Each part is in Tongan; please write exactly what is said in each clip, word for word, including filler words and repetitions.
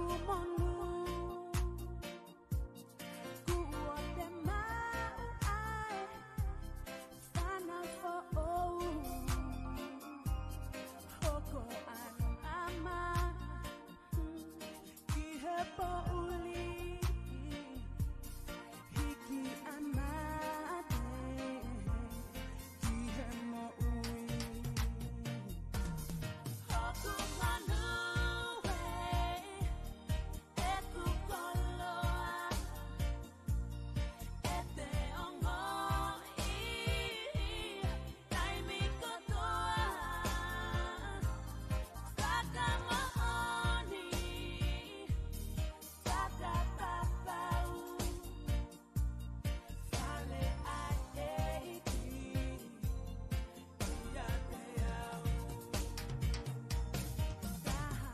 Monū, kuo te maʻu ai fānau foʻou, hoko ʻa e ʻama ki he poʻuli, hiki ʻa mate ki he moʻui. Hoku manue, ʻeku koloa, ʻe te ongoʻi taimi kotoa. Fakamoʻoni, fakapapau, fale ʻa e ʻEiki ʻiate au. Taha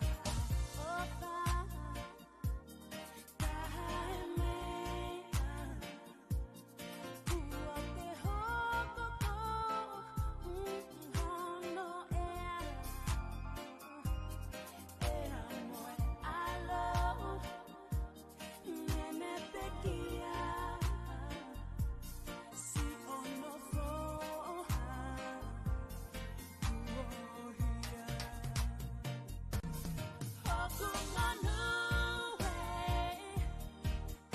ʻofa, taha e meʻa kuo te hoko ko hono ʻea, ʻea mo e ʻAlo, nene pekia siʻono foha kuo hia. Hoku manue,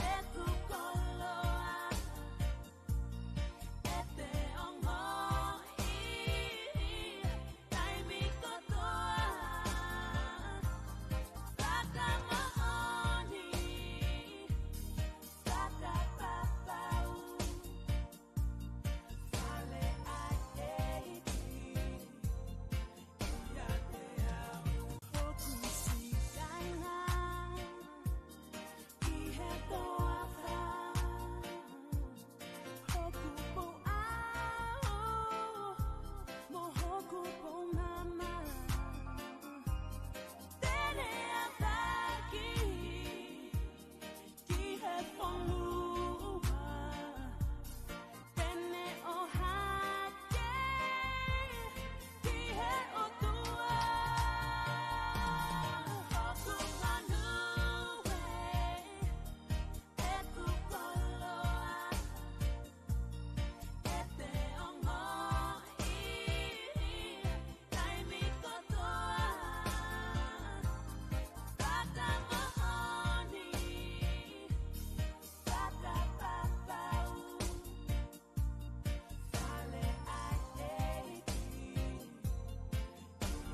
ʻeku koloa, ʻe te ongoʻi taimi kotoa. Fakamoʻoni, fakapapau, fale ʻa e ʻEiki ʻiate au. Hoku sikaina, ʻi he toafa, hoku pou ʻaho mo hoku pou mama. Te ne ʻatā ki he fonua, te ne ʻohake ki he ʻOtua. Hoku manue, ʻeku koloa, ʻe te ongoʻi taimi kotoa. Fakamoʻoni, fakapapau, fale ʻa e ʻEiki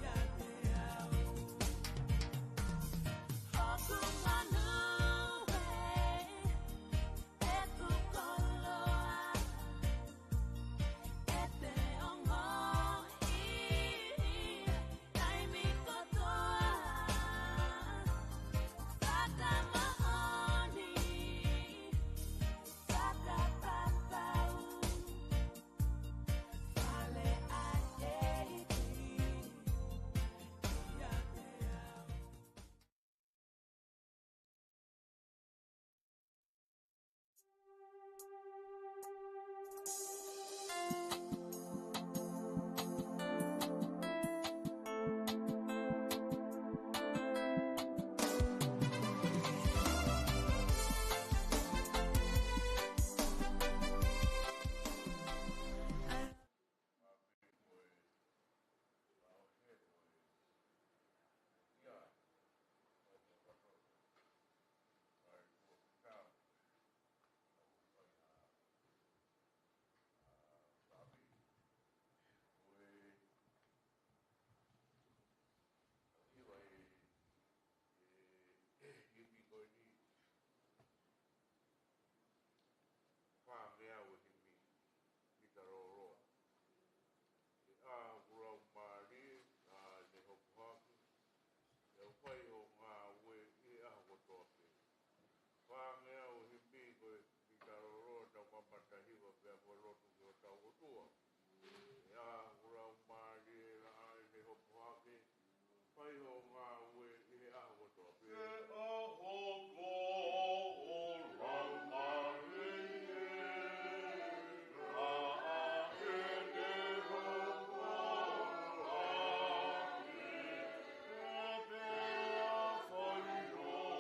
ʻiate au. Hoku manue, ʻeku koloa, ʻe te ongoʻi taimi kotoa. Fakamoʻoni, fakapapau, fale ʻa e ʻEiki ʻiate au. Fāngeau e himi, mita lōloa. ʻE ʻa hoku laumālie, ʻa ʻene hopo hake, ʻe u fai hoʻo ngāue ʻi he ʻaho kotoa pē. Fāngeau e himi ko e mita lōloa, tau mamata hiva pea mo lotu ki hotau ʻOtua. ʻE ʻa hoku laumālie, ʻa ʻene hopo hake, fai hoʻo ngāue ʻi he ʻaho kotoa pē. Ke ʻa hoku laumālie, ʻa ʻene hopo hake, ʻe pea fai hoʻo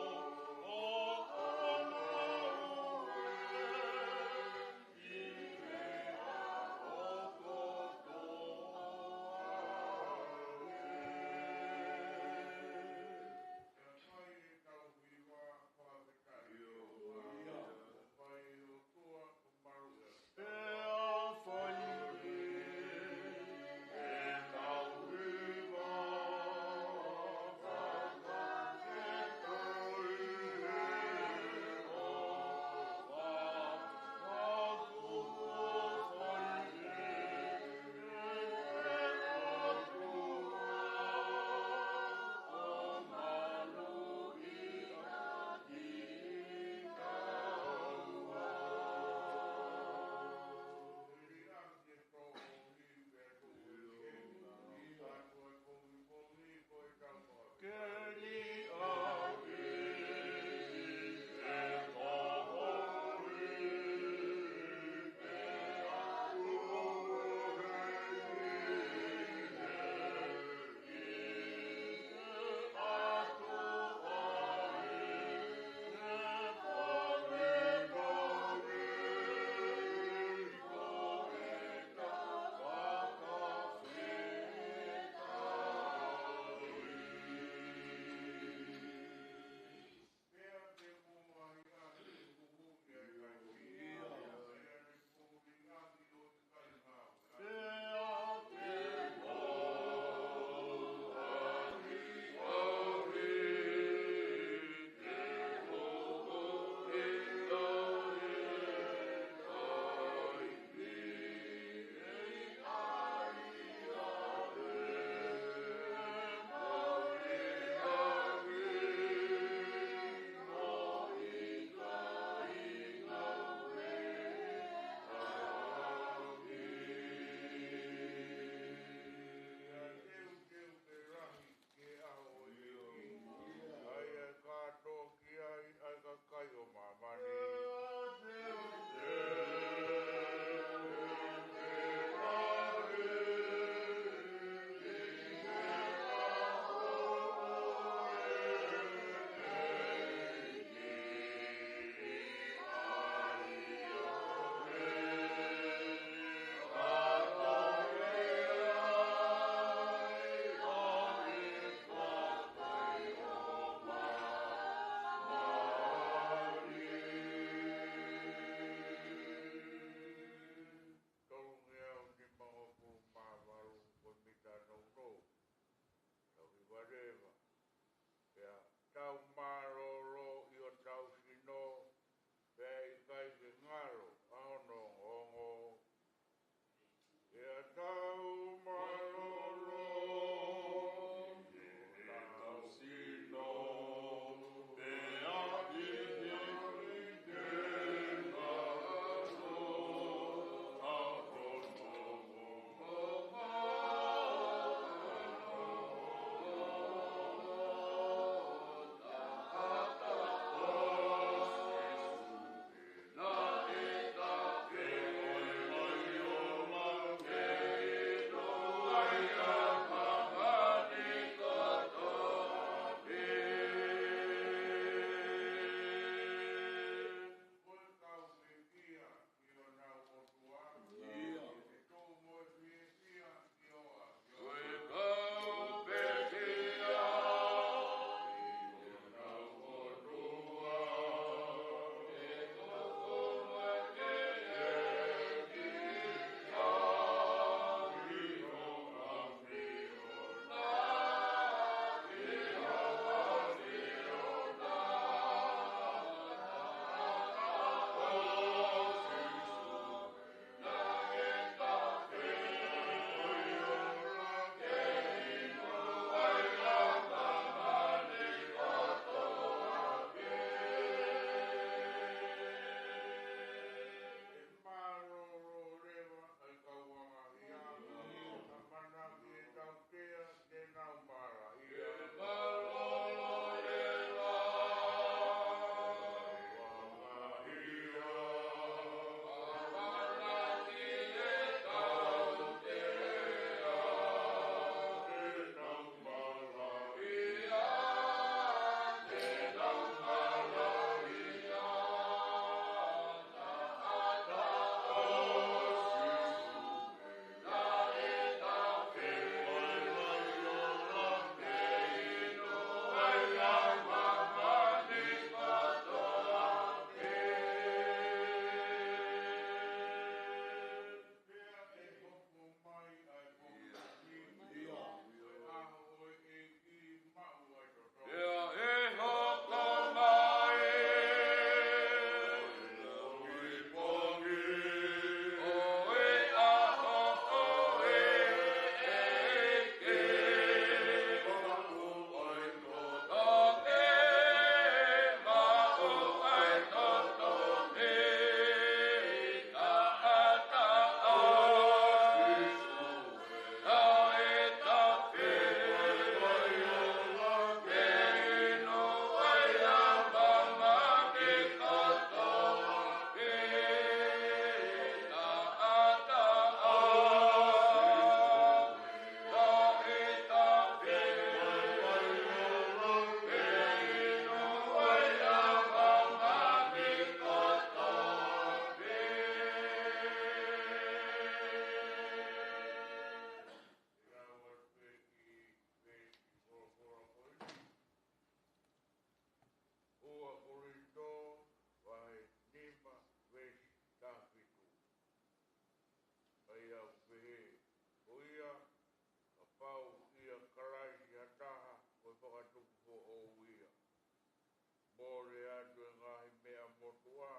Mole atu e ngaahi meʻa motuʻa,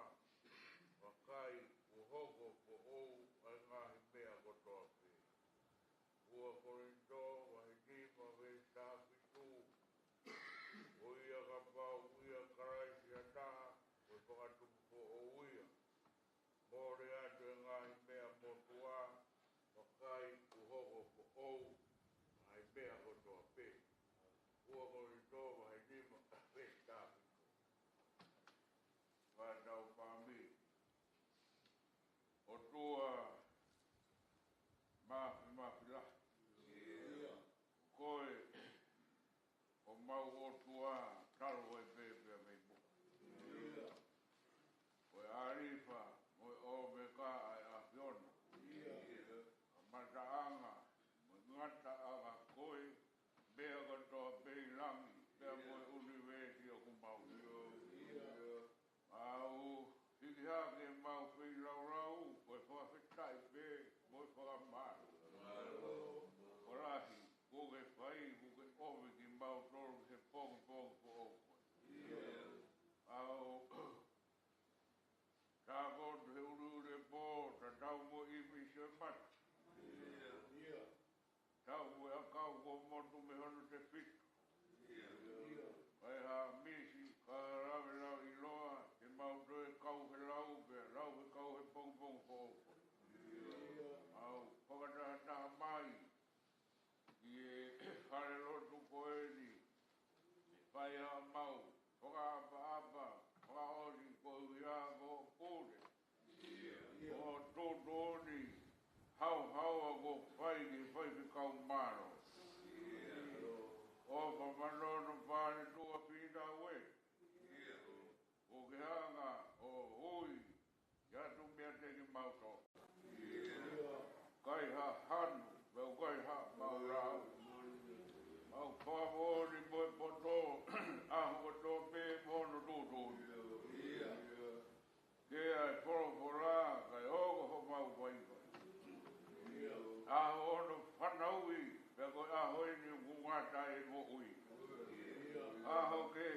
vakai, kuo hoko foʻou ʻa e ngaahi meʻa kotoa pē. Ua Kolinitō vahe nima veesi taha fitu. Ko ia kapau ʻoku ʻia Kalaisi ha taha, ko e fakatupu foʻou ia. Mole atu e ngaahi meʻa motuʻa, vakai, kuo hoko foʻou ʻa e meʻa kotoa pē. Ua Kolinitō vahe nima veesi taha fitu. Fānau, fāmili. ʻOtua mafimafi lahi. Ko koe homau ʻOtua talu ai pē pea mei muʻa. Ko e ʻĀlifa mo e ʻŌmeka ʻa e ʻAfiona. Kamataʻanga mo e ngataʻanga koe, meʻa kotoa pē ʻi langi pea mo e ʻunivēsi ʻoku mau ʻi ai. Mau hiki hake ʻemau feilaulau, ko e fakafetaʻi pē mo e fakamālō. Mālō. Ko e lahi kuo ke fai, kuo ke ʻomi kimautolu he pongipongi foʻou ko eni. Mau tākoto he ʻuliʻuli e pō, tatau mo e ʻīmisi ʻo e mata. Tau mo e ʻakau kuo motu mei hono tefito. Kai ha misi, kai ha lavelave ʻiloa, ke mau toe kau he lau, pea lau he kau he pongipongi foʻou. Mau fakatahataha mai ki he falelotu ko eni, fai haʻamau fakaʻapaʻapa fakaʻosi koeʻuhi ko hoʻo pule mo e tuʻutuʻuni haohaoa kuo fai ki he faifekau mālō. ʻOfa manono Fale Tuʻa Pīnaue. Kuo ke hanga ʻo ui atu meiate kimautolu. Kai ha hanu, pea ʻoku ʻikai ha mau lau. Mau fakamoʻoni mo e poto, ʻaho kotoa pē mo hono tuʻutuʻuni. Ke ʻai folofola, kae hoko homau vaivai. ʻAho hono fanauʻi, pea ko e ʻaho eni ʻoku ngata ai e moʻui. ʻAho ke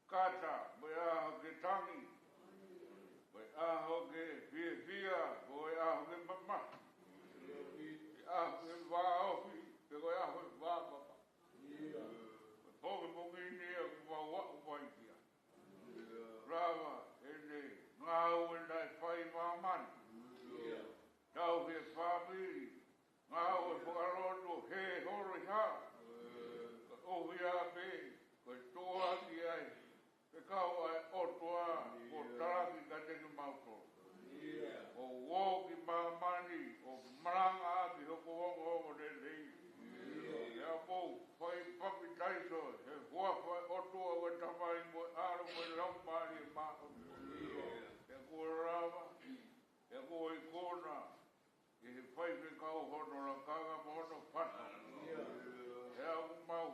kata, mo e ʻaho ke tangi, mo e ʻaho ke fiefia, mo e ʻaho ke mamahi, mo e ʻaho ke vāofi, pe ko e ʻaho ke vāpapa. Ko e pongipongi ni ʻoku mau aʻu mai ki ai. Lava ʻene ngāue naʻe fai ʻi māmani. Tauhi e fāmili, ngāue fakalotu he holo ʻi hā. Ko e ʻuhinga pē, ko e tuʻuaki ʻa e fekau ʻa e ʻOtua, kuo talaki kiate kimautolu. ʻO ō ki māmani, ʻo malanga ʻaki hoku ongoongo lelei. Pea mou fai papitaiso, he huafa ʻo e ʻOtua ko e Tamai mo e ʻAlo mo e Laumālie Māʻoniʻoni. Pea kuo lava, pea kuo ikuna, ʻi he faifekau hono lakanga mo hono fata. Pea ʻoku mau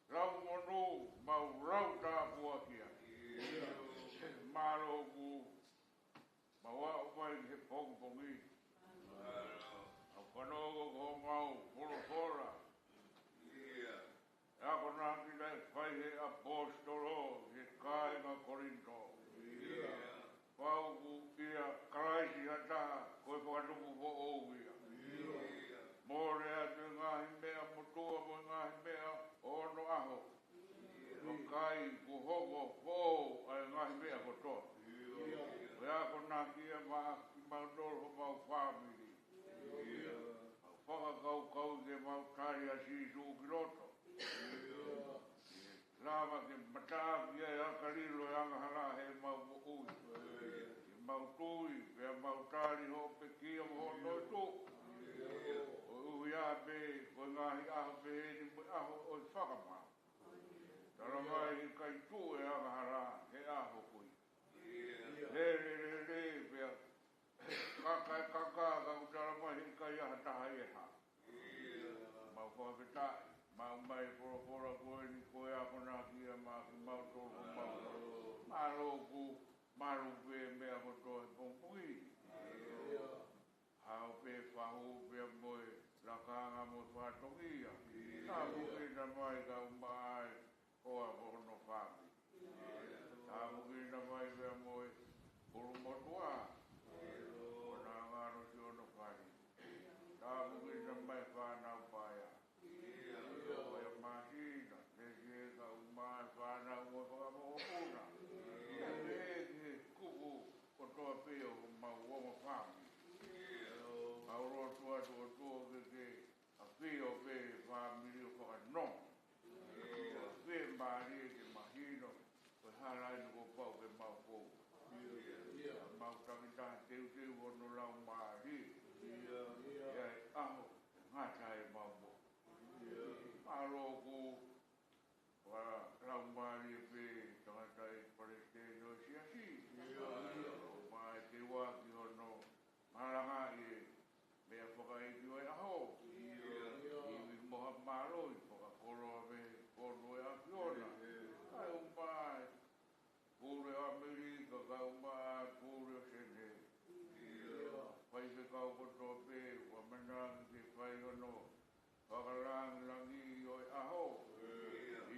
lau monū, mau lau tāpuaki ai. Mālō ʻoku mau aʻu mai ki he pongipongi. Mau fanongo ki homau folofola. ʻA e akonaki naʻe fai he ʻaposetolo ki he kāinga Kolinitō. Kapau ʻoku ʻia Kalaisi ha taha, ko e fakatupu foʻou ia. Mole atu e ngaahi meʻa motuʻa mo e ngaahi meʻa ʻo onoʻaho. Vakai, kuo hoko foʻou ʻa e ngaahi meʻa kotoa. Ko e akonaki ia maʻa kimautolu homau fāmili. Mau fakakaukau ke mau tali ʻa Sīsū ki loto. Lava ke mataʻaki ʻa e ʻakalilo ʻo e angahala heʻemau moʻui. Ke mau tui, pea mau tali hoʻo pekia mo hoʻo toetuʻu. Koeʻuhi pē ko e ngaahi ʻaho pehē ni mo e ʻaho ʻo e fakamā. Talamai ʻe ʻikai tuʻu e angahala he ʻaho ko ia. Lele, lele, pea kaka e kaka, ka ʻoku talamai ʻe ʻikai ha taha ʻe hā. Mau fakafetaʻi, mau mai folofola ko eni ko e akonaki ia maʻa kimautolu, mau. Mālō ʻoku malu pē meʻa kotoa he pongipongi. Hao pē fahu pea mo e lakanga mo e fatongia. Ka mo e Tamai kae ʻumaʻā e hoa mo hono fāmili. Nō. Fiemālie ke mahino, ko e hala eni kuo pau ke mau fou. Mau takitaha teuteu hono laumālie. ʻI he ʻaho, ʻe ngata ai ʻemau moʻui. Mālō ʻoku fakalaumālie pē tangataʻeiki palesiteni ʻo e siasi. ʻOku mau teuaki hono malangaʻi e meʻa fakaʻeiki ʻo e ʻaho. Ivi mo ha mālohi fakakoloa mei he fonu ʻo e ʻAfiona. Kae ʻumaʻā e pule ʻo ʻAmelika, kae ʻumaʻā e pule ʻo Senē. Faifekau kotoa pē, ʻoku mau manatu ke fai hono fakalāngilangiʻi ʻo e ʻaho.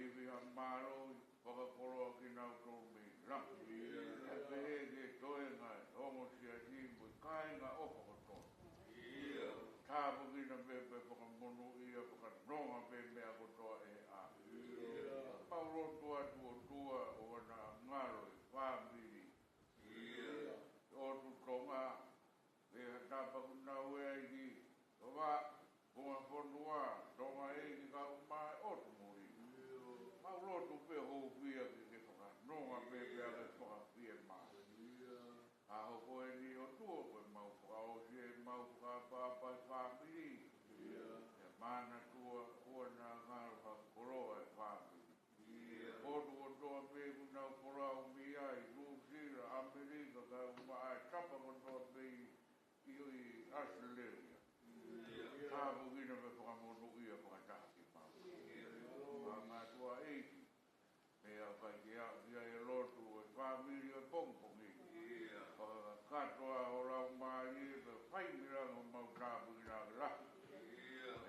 Ivi ha mālohi fakakoloa kinautolu mei langi. Kae pehē ki he toenga ʻo e ongo siasi mo e kāinga ʻofa kotoa. Tāpuekina pē pea fakamonūʻia, fakanonga pē meʻa kotoa ʻe he ʻaho. Mau lotu atu ʻOtua ʻoua naʻa ngalo e fāmili. ʻOtu Tonga, pea tāpuekina ʻa e ʻEiki, ʻo e Tonga fonua, Tonga ʻEiki kae ʻumaʻā e ʻotu muli. Mau lotu pē houʻeiki ke ke fakanonga pē pea ke fakafiemālie. ʻAho ko eni ʻOtua ko e mau fakaʻosi ʻemau fakaʻapaʻapa e fāmili. ʻE Manatua ʻoua naʻa ngalo ha koloa e fāmili. Potu kotoa pē ʻoku nau folau mei ai, Nuʻusila, ʻAmelika, kae ʻumaʻā e tapa kotoa pē ʻi, ʻi ʻAositelēlia. Tāpuekina pea fakamonūʻia fakataha kimautolu. Manatua ʻEiki, meʻa ʻoku ʻikai ke aʻu ki ai e lotu ʻo e fāmili ʻo e pongipongi ni. Fakakakato ʻa ho laumālie pea fai mei langi homau tāpuekina ke lahi.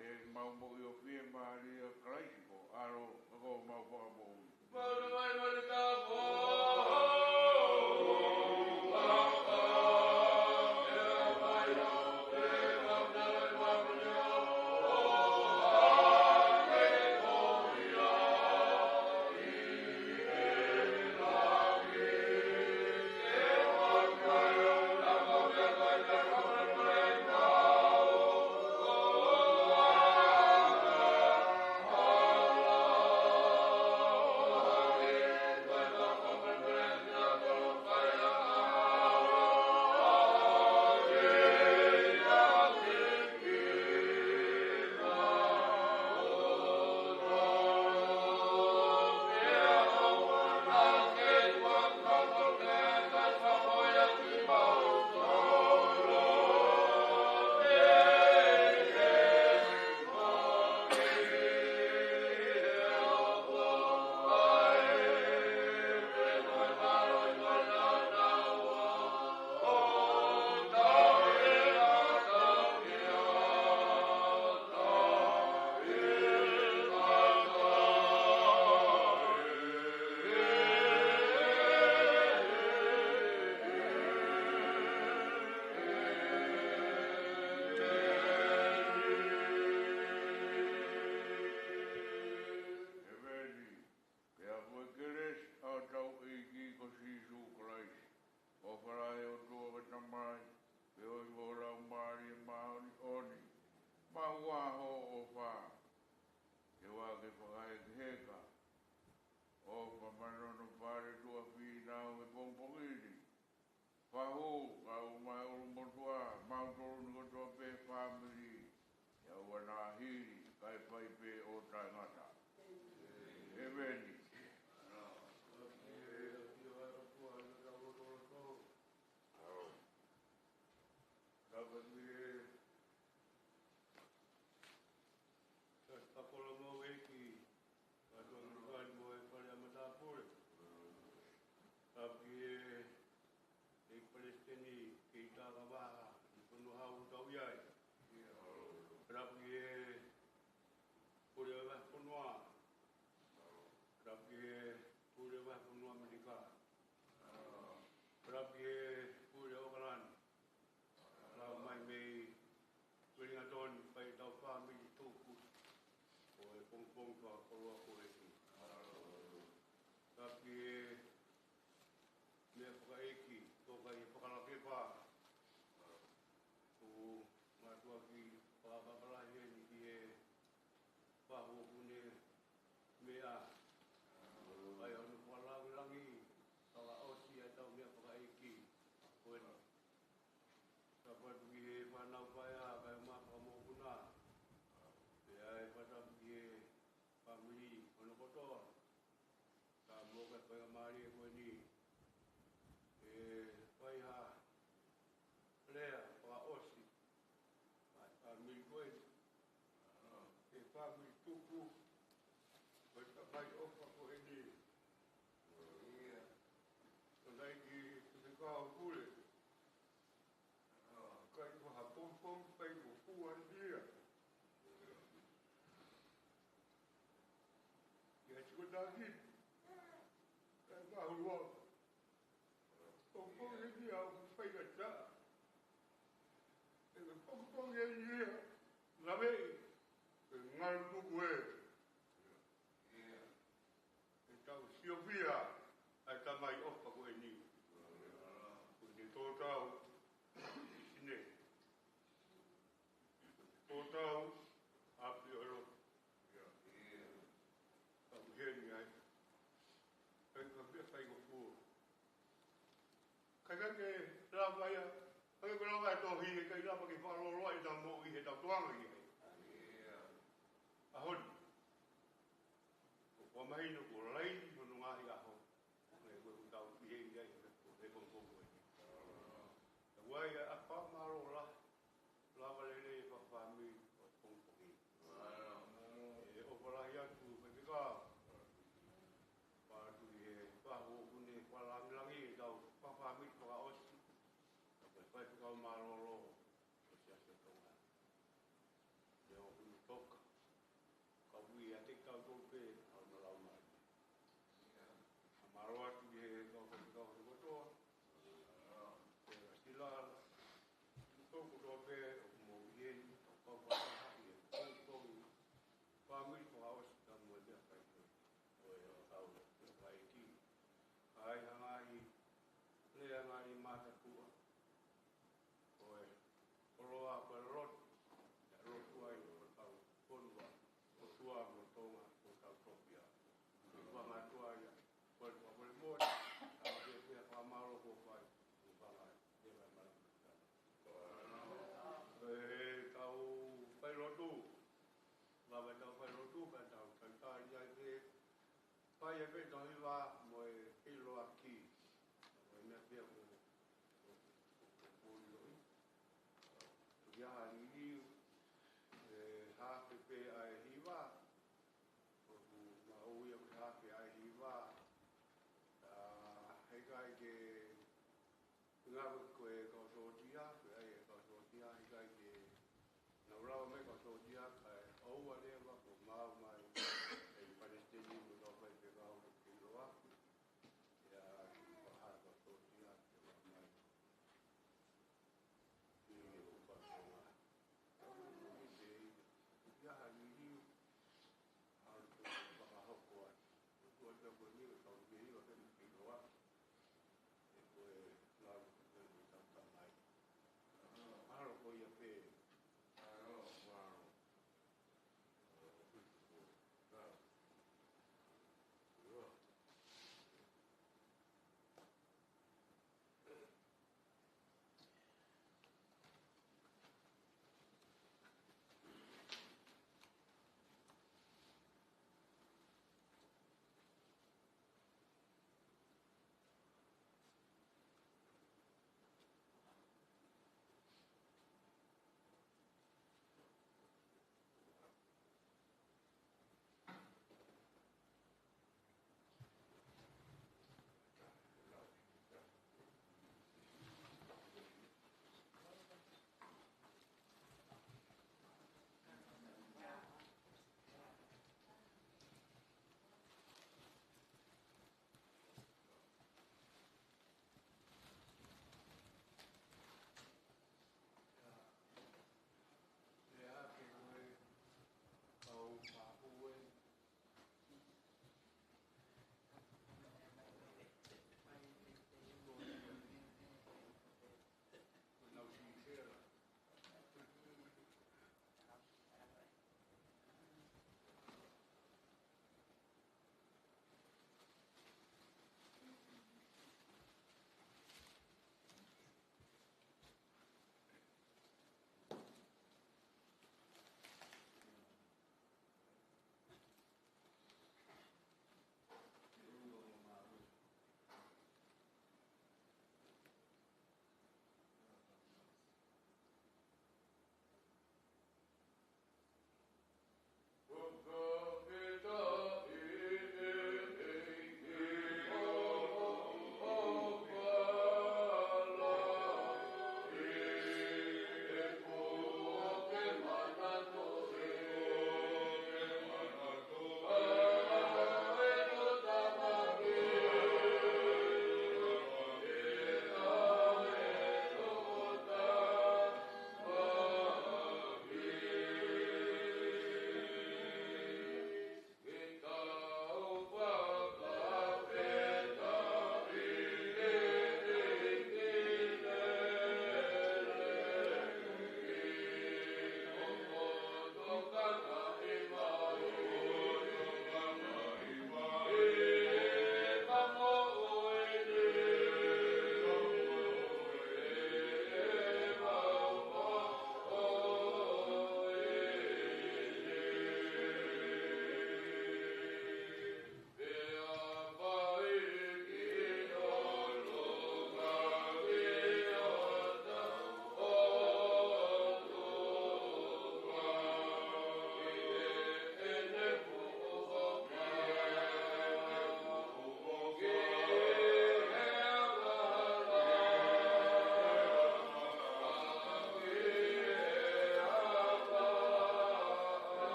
ʻEiki, mau moʻui ʻo fiemālie ʻia Kalaisi ko ho ʻAlo, ka ko homau Fakamoʻui. ʻEmeni. Pea ko e kelesi ʻa hotau ʻEiki ko Sīsū Kalaisi, ʻofa lahi ʻa e ʻOtua ko e Tamai, feohi ʻa e Laumālie Māʻoniʻoni, maʻu ʻa hoʻo ʻofa, ke vave ke fakahekeheka, ʻofa manono pale tuʻafinau he pongipongi ni. Fahu, kae ʻumaʻā e ʻulumotuʻa, mautolu ni kotoa pē fāmili, ʻoua naʻa hili, kae fai pē ʻo taʻengata. ʻEmeni. Tapu ki he Siasi Pakola mo e ʻEiki, Mātuʻa Ngilivani mo e Fale ʻa Matāpule. Tapu ki he ʻEiki Palesiteni Keita Kavaha, ʻi he fonua ʻoku tau ʻi ai. Tapu ki he Pule ʻo e Vahefonua. Tapu ki he Pule ʻo e Vahefonua ʻAmelika. Tapu ki he Pule ʻo ʻOkalani. Lau mai mei Uelingatoni, fai ʻetau fāmili tuku ʻo e pongipongi fakakoloa ko eni. Tapu ki he meʻa fakaʻeiki, toka ʻi he fakalakepa. ʻOku mātuʻaki fakapapalahi eni ki he fahu ʻoku ne kotoa. Ka mou ka fai ka mālie ko eni. ʻE fai ha lea fakaʻosi. Ka, ka mili ko eni. ʻE fāmili tuku. Ko e tamai ʻofa ko eni. Ia. Ko nai ki te kau pule. Kai ko ha pongipongi fai ko fua ia. Ia tiko taki. Kai mahulua. Pongipongi ia ʻoku fai ka ta. E pongipongi ia. Navei. E ngal tuku e. ʻE tau siofia ʻa e tamai ʻofa ko eni. Ko eni tōtau, sine. Tōtau, ʻapi ʻo e lotu. Ka ʻoku heni ai. Kai ka pia kai ko fua. Kai ka ke lava ia. Kai ko lava e tohi, kai lava ke fakaloloa e tau moʻui he tau tuanga ia. ʻAho ni. Ko, ko mahino ko lahi hono ngaahi ʻaho. Ko e, ko e tau ʻi he, ʻi he, ko e, ko e, ko e. Ka ʻoku ʻi ai ʻa e fakamālō lahi, lava lelei e fakafāmili ʻo e pongipongi. ʻE ʻofa lahi atu, Faifekau. Pea ʻoatu ʻi he fahu ʻoku ne fakalāngilangi e tau fakafāmili fakaʻosi. Ka ko e faifekau mālōlō ʻo e Siasi ʻo Tonga. Leo ʻoku ne toka. Ka ui ʻa e kau tō pē, ʻa e lau mai. Ka mālō atu ki he kau faifekau kotoa. Pea sila, tō kotoa pē, ʻoku mou ʻi heni, kau kau fakaha ʻi he kau tō. Fāmili fakaʻosi ka mo e meʻa kai koe. ʻO e ʻo tau, ʻo e kai ki. Ka ʻi ai ha ngaahi, lea ngaahi mātāpua. Ko e koloa ko e lotu, ʻe lotu ai ʻo tau fonua, ʻOtua mo Tonga, ʻo tau topia. Ko e fanga tuai ia, ko e fakamolemole, ka ke pea fakamālō ko fai, ko fanga, te vai mara. E tau fai lotu, lava tau fai lotu, ka tau taitai ai pē, Fai e pē tau hiva mo e ʻiloaki. Mo e meʻa pea ko, ko, ko, ko, ko ʻiloʻi. Ko ia ha liliu, ʻe hake pē ʻa e hiva. ʻOku maʻu ia ko e hake ʻa e hiva. ʻA, heʻikai ke Ngāue ko e kau sōtia, ko e ʻai e kau sōtia, ʻikai ke nau lava mai kau sōtia, kae ʻoua leva kuo maau mai ʻe he palesiteni mo e kau faifekau ke ʻiloa. ʻIa, ko ha kau sōtia, ke lava mai. ʻI he kupa ko ngā. ʻIa, ha liliu, ʻa e fakahoko atu. Ko e kau ko eni, kau ke ʻiloa, ke ʻiloa. ʻE ko e lau ko e tau tama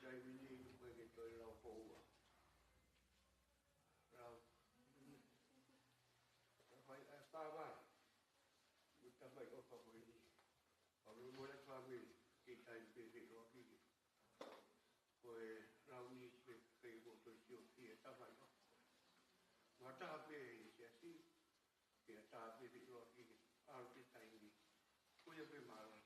Taimi ni ʻoku ʻikai ke toe lau poua. Lau. Ka fai ʻa e pāvā. Mo e tamai ʻofa ko eni. Pea mo e fāmili, ke taimi pē feʻiloaki. Ko e lau ni pē, pē ko e toe sio ki he tamai ʻofa. Mo e taha pē ʻi he siasi, ke ʻatā pē feʻiloaki, ʻalu ki he taimi. Ko ia pē mālō.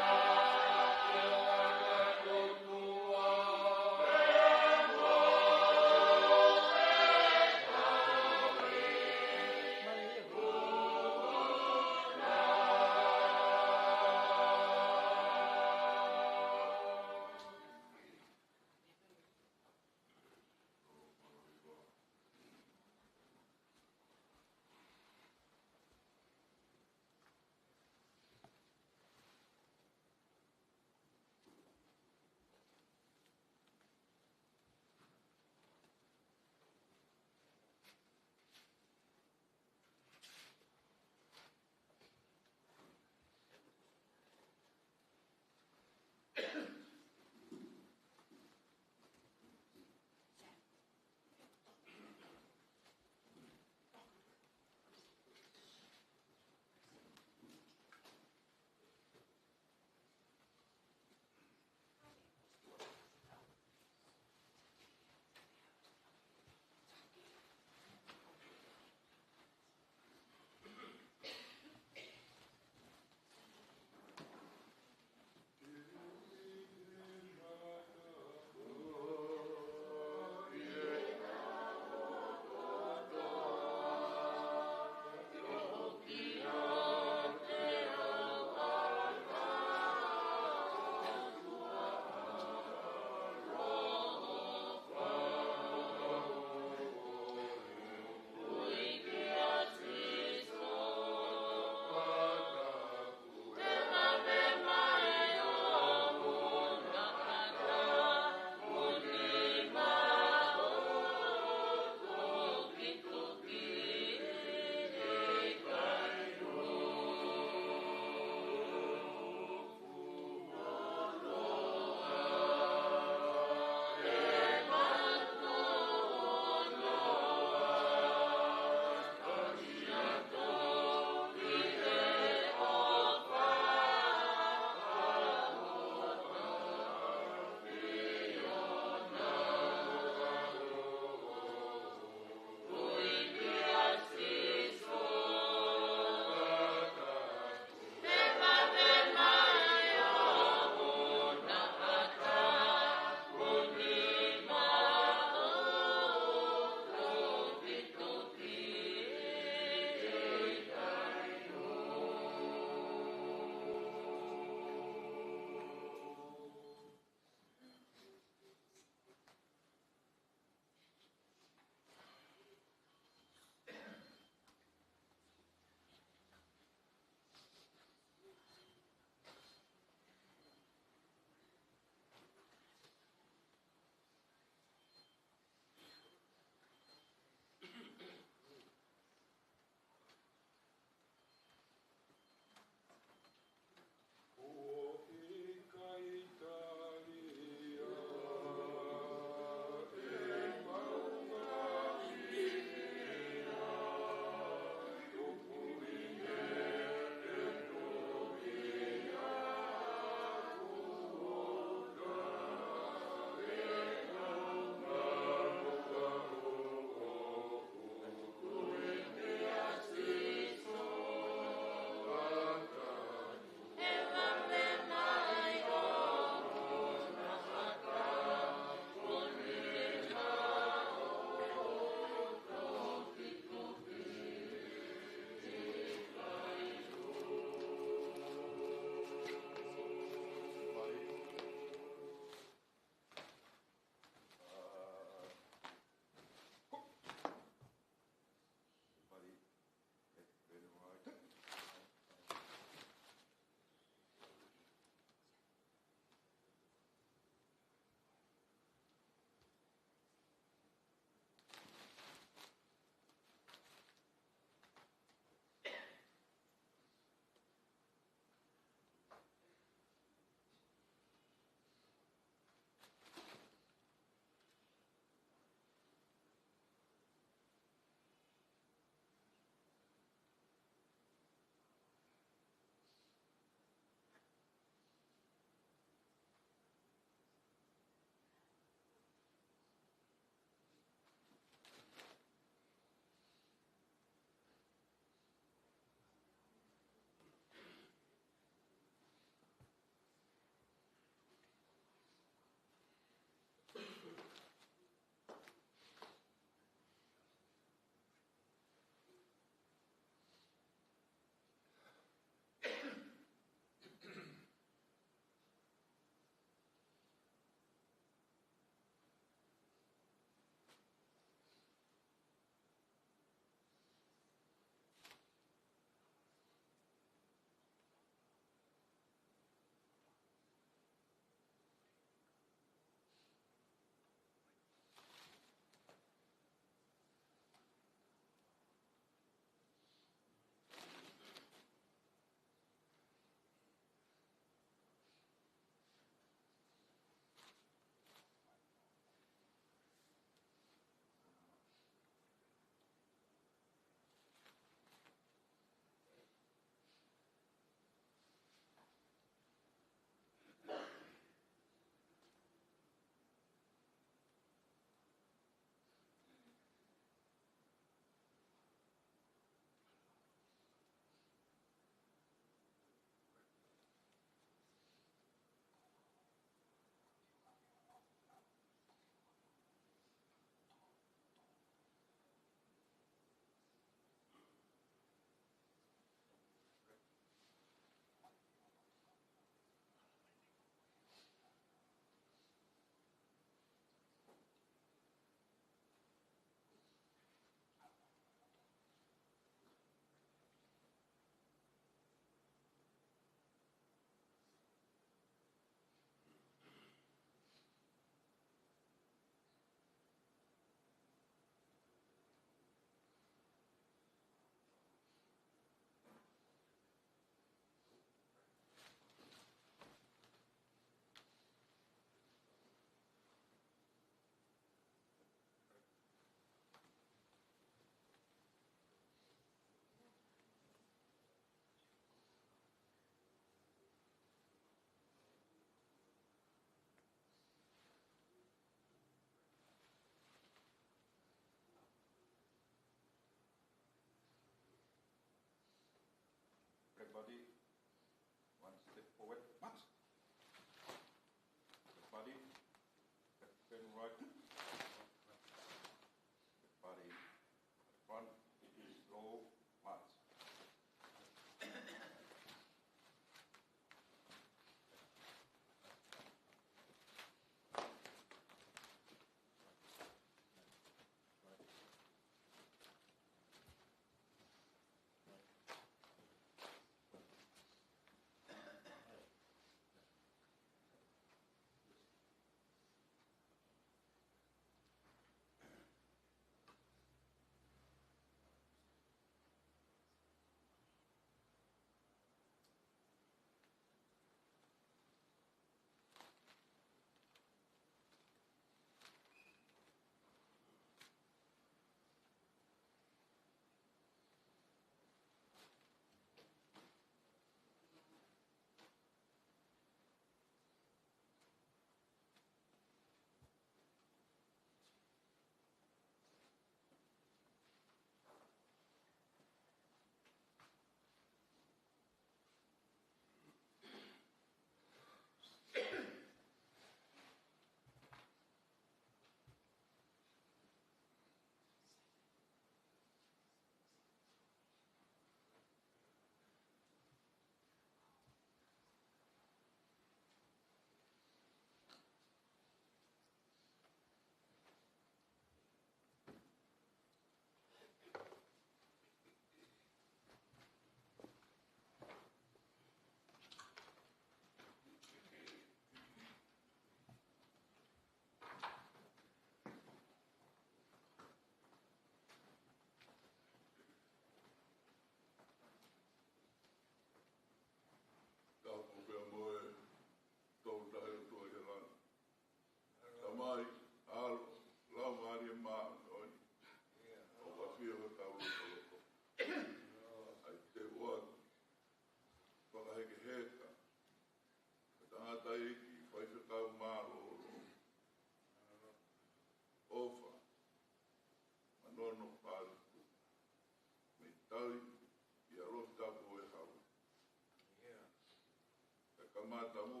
Kamata mo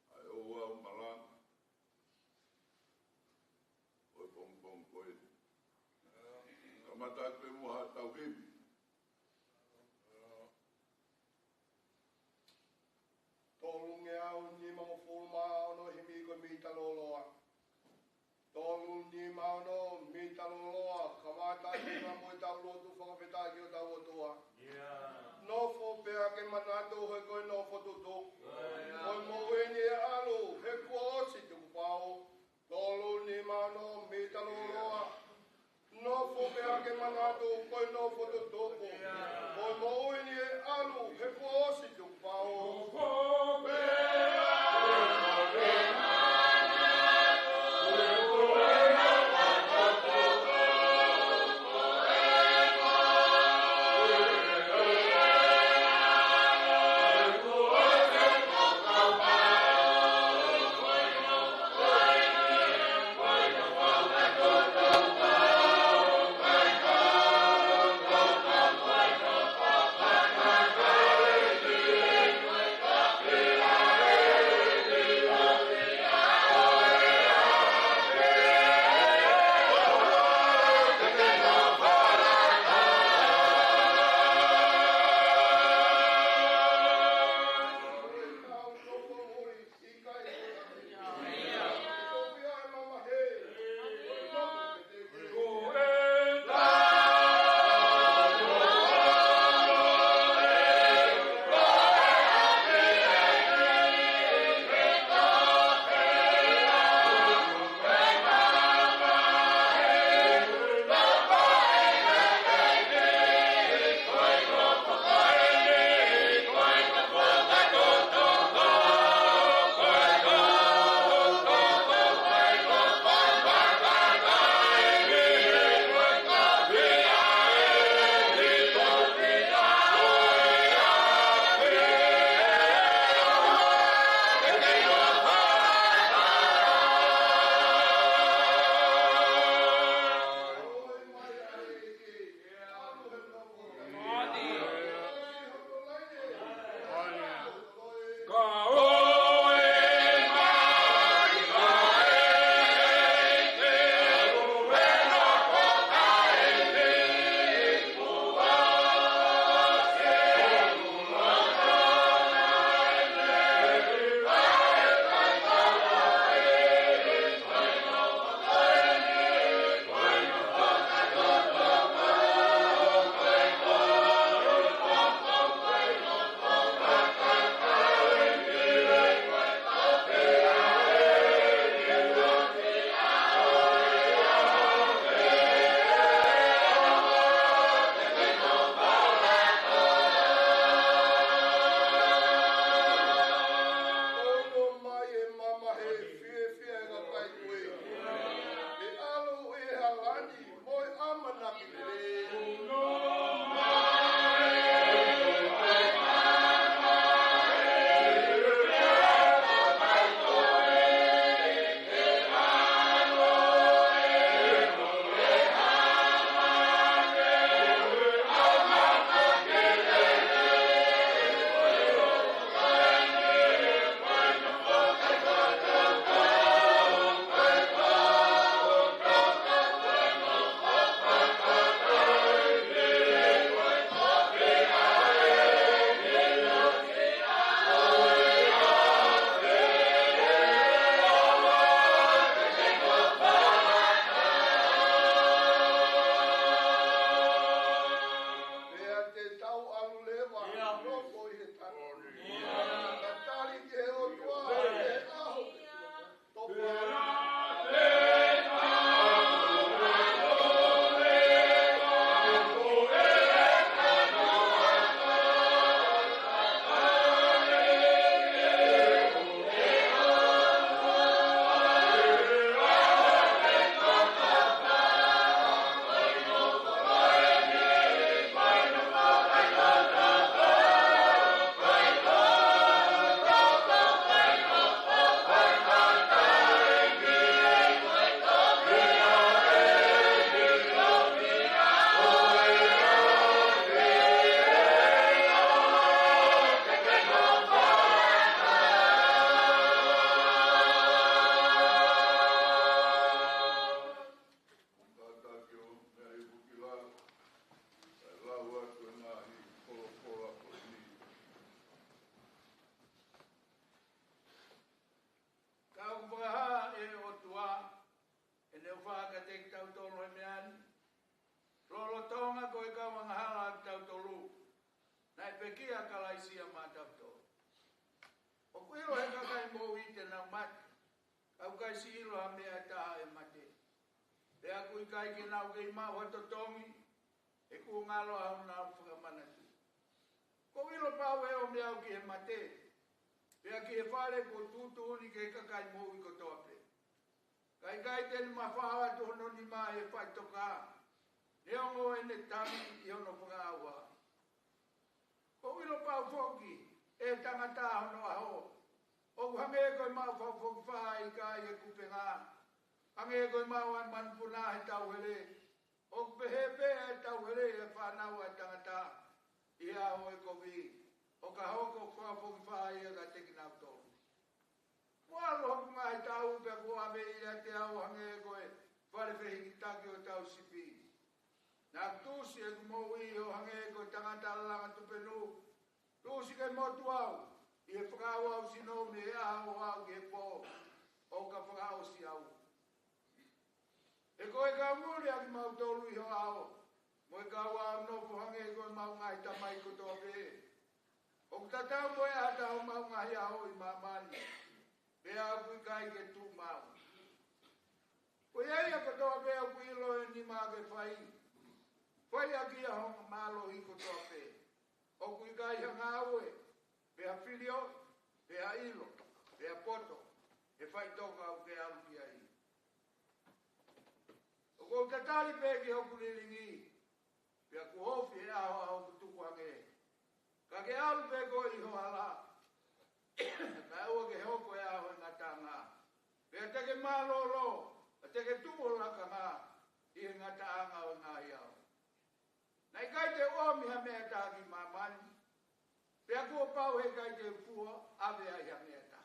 ʻa e ʻoua ʻo malanga ʻo e pongipongi ko eni. Kamata atu pē mo haʻatau himi. Tolungeau nimangofulu mā ono, himi ko e Mita Lōloa. Tolu nima ono, Mita Lōloa. Kamata atu pē mo ʻetau lotu fakafetaʻi ki hotau ʻOtua. Nofo pē ʻa e manatu, he ko e nofo tutuku. Ko e moʻui ni ʻe ʻalu, he kuo ʻosi tukupau. Tolu nima ono, Mita Lōloa. Nofo pē ʻa e manatu, ko e nofo tutuku. Ko e moʻui ni ʻe ʻalu, he kuo ʻosi tukupau. Kia Kalaisi ʻa mātautolu. ʻOku ʻilo ʻe he kakai moʻui te nau mate, ka ʻoku ʻikai siʻi ʻilo ha meʻa ʻe taha ʻe mate. Pea ʻoku ʻikai ke nau kei maʻu ha totongi, he kuo ngalo ʻa honau fakamanatu. ʻOku ou ʻilo pau ʻe ʻomi au ki he mate, pea ki he fale kuo tuʻutuʻuni ki he kakai moʻui kotoa pē. Ka ʻikai te ne mafao atu hono nima ʻi he faʻitoka, neongo ʻene tami ʻi hono fakaʻauha. ʻOku ou ʻilo pau foki ʻe he tangata hono ʻaho, ʻoku hangē ko e maʻu fakafokifā ʻa e ika ʻi he kupenga, hangē ko e maʻu ʻa e manupuna he tauhele, ʻoku pehē pē ʻa e tauhele ʻi he fānau ʻa e tangata ʻi he ʻaho ʻo e kovi, ʻo ka hoko fakafokifā ia kiate kinautolu. Kuo ʻalu hoku ngaahi taʻu pea kuo ʻave ʻiate au ʻo hangē ko e fale fehikitaki ʻo e tauhi sipi. Naʻa ku tuʻusi ʻeku moʻui ʻo hangē ko e tangata langa tupenu, tuʻusi ke motu au ʻi he fakaʻauʻausino mei he ʻaho ʻo aʻu ki he pō ʻo ka fakaʻosi au. He ko e kau muli ʻa kimautolu ʻi ho ʻao, mo e kau ʻao nofo hangē ko ʻemau ngaahi tamai kotoa pē. ʻOku tatau mo e ʻata homau ngaahi ʻaho ʻi māmani, pea ʻoku ʻikai ke tuʻu maʻu. Ko ia ia kotoa pē ʻoku ʻilo ʻe he nima ke fai, fai ʻaki ia hono mālohi kotoa pē. ʻOku ʻikai ha ngāue, pe ha filioʻi, pe ha ʻilo, pe ha poto, he faʻitoka ʻoku ke ʻalu ki ai. ʻOku ou tatali pē ki hoku lilingi, pea kuo ofi e ʻaho ʻa hoku tukuange. Ka ke ʻalu pē koe ʻi ho hala, kae ʻoua ke hoko e ʻaho ʻo e ngataʻanga. Pea te ke mālōlō, pea te ke tuʻu ʻo lakanga ʻi he ngataʻanga ʻo e ngaahi ʻaho. Naʻe ʻikai te u ʻomi ha meʻa ʻe taha ki māmani, pea kuo pau he ʻikai te u fua ʻave ai ha meʻa ʻe taha.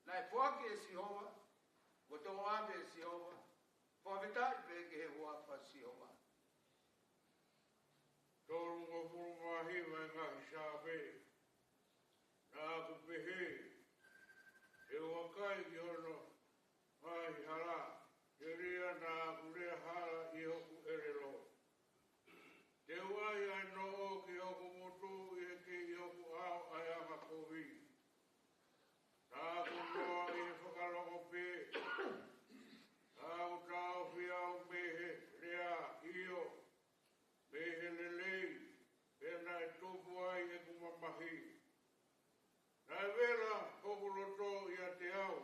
Naʻe foaki ʻe Sihova, kuo toʻo ʻave ʻe Sihova, fakafetaʻi pē ki he huafa ʻo Sihova. Tolungofulu mā hiva e ngaahi Saame. Naʻa ku pehē, te u vakai ki hono ngaahi hala, telia naʻa ku lea hala ʻi hoku ʻelelo. Te u ʻai ʻa e noʻo ki hoku ngutu ʻi he kei hoku ʻao ʻa e angakovi. Naʻa ku noa ʻi he fakalongo pē, naʻa ku taʻofi au mei he lea, ʻio, mei he lelei, pea naʻe tupu ai ʻeku mamahi. Naʻe vela hoku loto ʻiate au,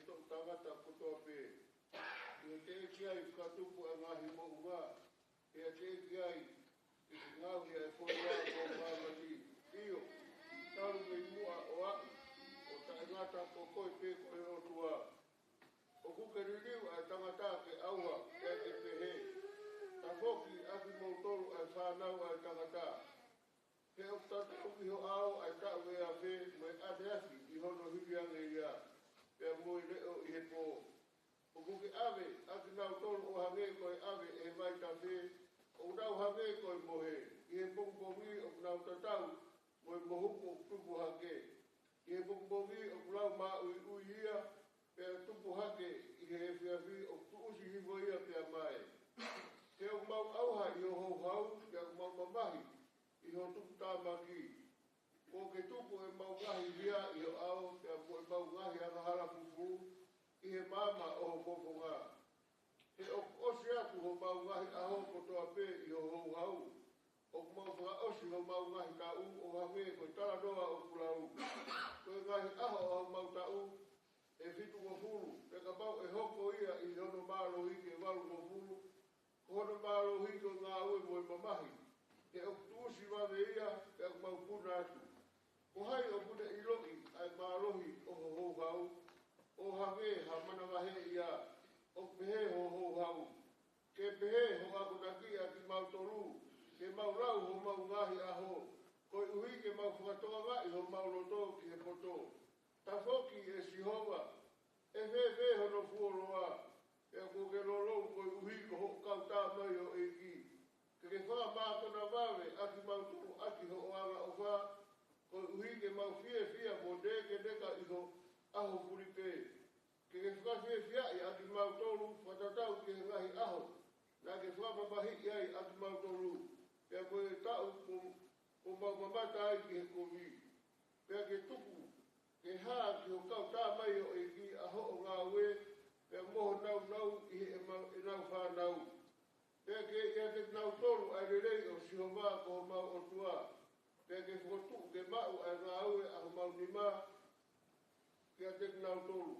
ʻo tangata kotoa pē. ʻI he teʻeki ai fakatupu ʻa e ngaahi moʻunga, pea teʻeki ai ʻi he ngaohi ʻa e fonua mo māmani. ʻIo, talu mei muʻa ʻo aʻu, ʻo taʻengata, ko koe pē ko e ʻOtua. ʻOku ke liliu ʻa e tangata ke ʻauha, pea ke pehē, tafoki ʻa kimoutolu ʻa e fānau ʻa e tangata. He ʻoku tatau ki ho ʻao ʻa e taʻu ʻe afe mo e ʻaneafi ʻi hono hivi ange ia, pea mo e leʻo ʻi he pō. ʻOku ke ʻave ʻa kinautolu ʻo hangē ko e ʻave ʻe he vaitafe, ʻoku nau hangē ko e mohe, ʻi he pongipongi ʻoku nau tatau mo e mohuku ʻoku tupu hake. ʻI he pongipongi ʻoku lau māʻuiʻui ia, pea tupu hake, ʻi he efiafi ʻoku tuʻusi hifo ia pea mae. He ʻoku mau ʻauha ʻi ho houhau, pea ʻoku mau mamahi ʻi ho tuputāmaki. Kuo ke tuku ʻemau ngaahi hia ʻi ho ʻao, pea mo ʻemau ngaahi angahala fufū ʻi he maama ʻo ho fofonga. He ʻoku ʻosi atu homau ngaahi ʻaho kotoa pē ʻi ho houhau. ʻOku mau fakaʻosi homau ngaahi taʻu ʻo hangē ko e talanoa ʻoku lau. Ko e ngaahi ʻaho ʻo homau taʻu ʻe fitungofulu, pea kapau ʻe hoko ia ʻi hono mālohi ke valungofulu, ko hono mālohi ko e ngāue mo e mamahi. He ʻoku tuʻusi vave ia, pea ʻoku mau puna atu. Ko hai ʻoku ne ʻiloʻi ʻa e mālohi ʻo ho houhau, ʻo hangē ha manavahē ia, ʻoku pehē ho houhau? Ke pehē ho akonaki ʻa kimautolu, ke mau lau homau ngaahi ʻaho, koeʻuhi ke mau fakatokangaʻi homau loto ki he poto. Tafoki, ʻe Sihova, ʻe fēfē hono fuoloa? Pea kuo ke lolou koeʻuhi ko hoʻo kau tā mai ʻo ʻEiki. Ke ke fakamākona vave ʻa kimautolu ʻaki hoʻo angaʻofa, koeʻuhi ke mau fiefia mo nekeneka ʻi ho ʻaho fulipē. Ke ke fakafiefiaʻi ʻa kimautolu fakatatau ki he ngaahi ʻaho naʻa ke fakamamahiʻi ai ʻa kimautolu, pea ko e taʻu kuo, kuo mau mamata ai ki he kovi. Pea ke tuku ke hā ki ho kau tā mai ʻo ʻEiki ʻa hoʻo ngāue, pea mo ho nāunau ʻi heʻemau, ʻenau fānau. Pea ke ʻiate kinautolu ʻa e lelei ʻo Sihova ko homau ʻOtua. Pea ke fokotuʻu ke maʻu ʻa e ngāue ʻa homau nima kiate kinautolu.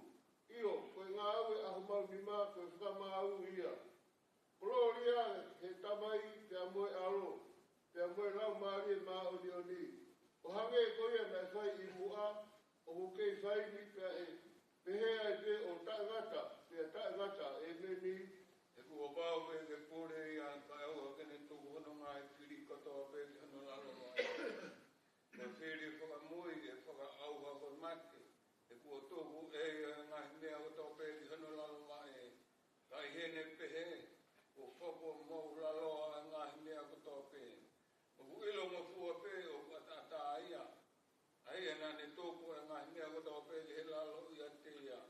ʻIo, ko e ngāue ʻa homau nima ko e fakamaau ia. Kolōlia ki he Tamai, pea mo e ʻAlo, pea mo e Laumālie Māʻoniʻoni, ʻo hangē ko ia naʻe fai ʻi muʻa, ʻoku kei fai ni, pea ʻe pehē ai pē ʻo taʻengata pea taʻengata. ʻEmeni. He kuo pau ke ke pule ia, kae ʻoua ke ne tuku hono ngaahi fili kotoa pē ki hono lalo vaʻe. Ko e fili fakamui ʻe fakaʻauha ko e mate. He kuo tuku ʻe ia ʻa e ngaahi meʻa kotoa pē ki hono lalo vaʻe. Ka ʻi heʻene pehē, kuo foki homou lalo ʻa e ngaahi meʻa kotoa pē. ʻOku ʻilongofua pē ʻoku ʻataʻatā ia, ʻa ia naʻa ne tuku ʻa e ngaahi meʻa kotoa pē ki he lalo ʻiate ia.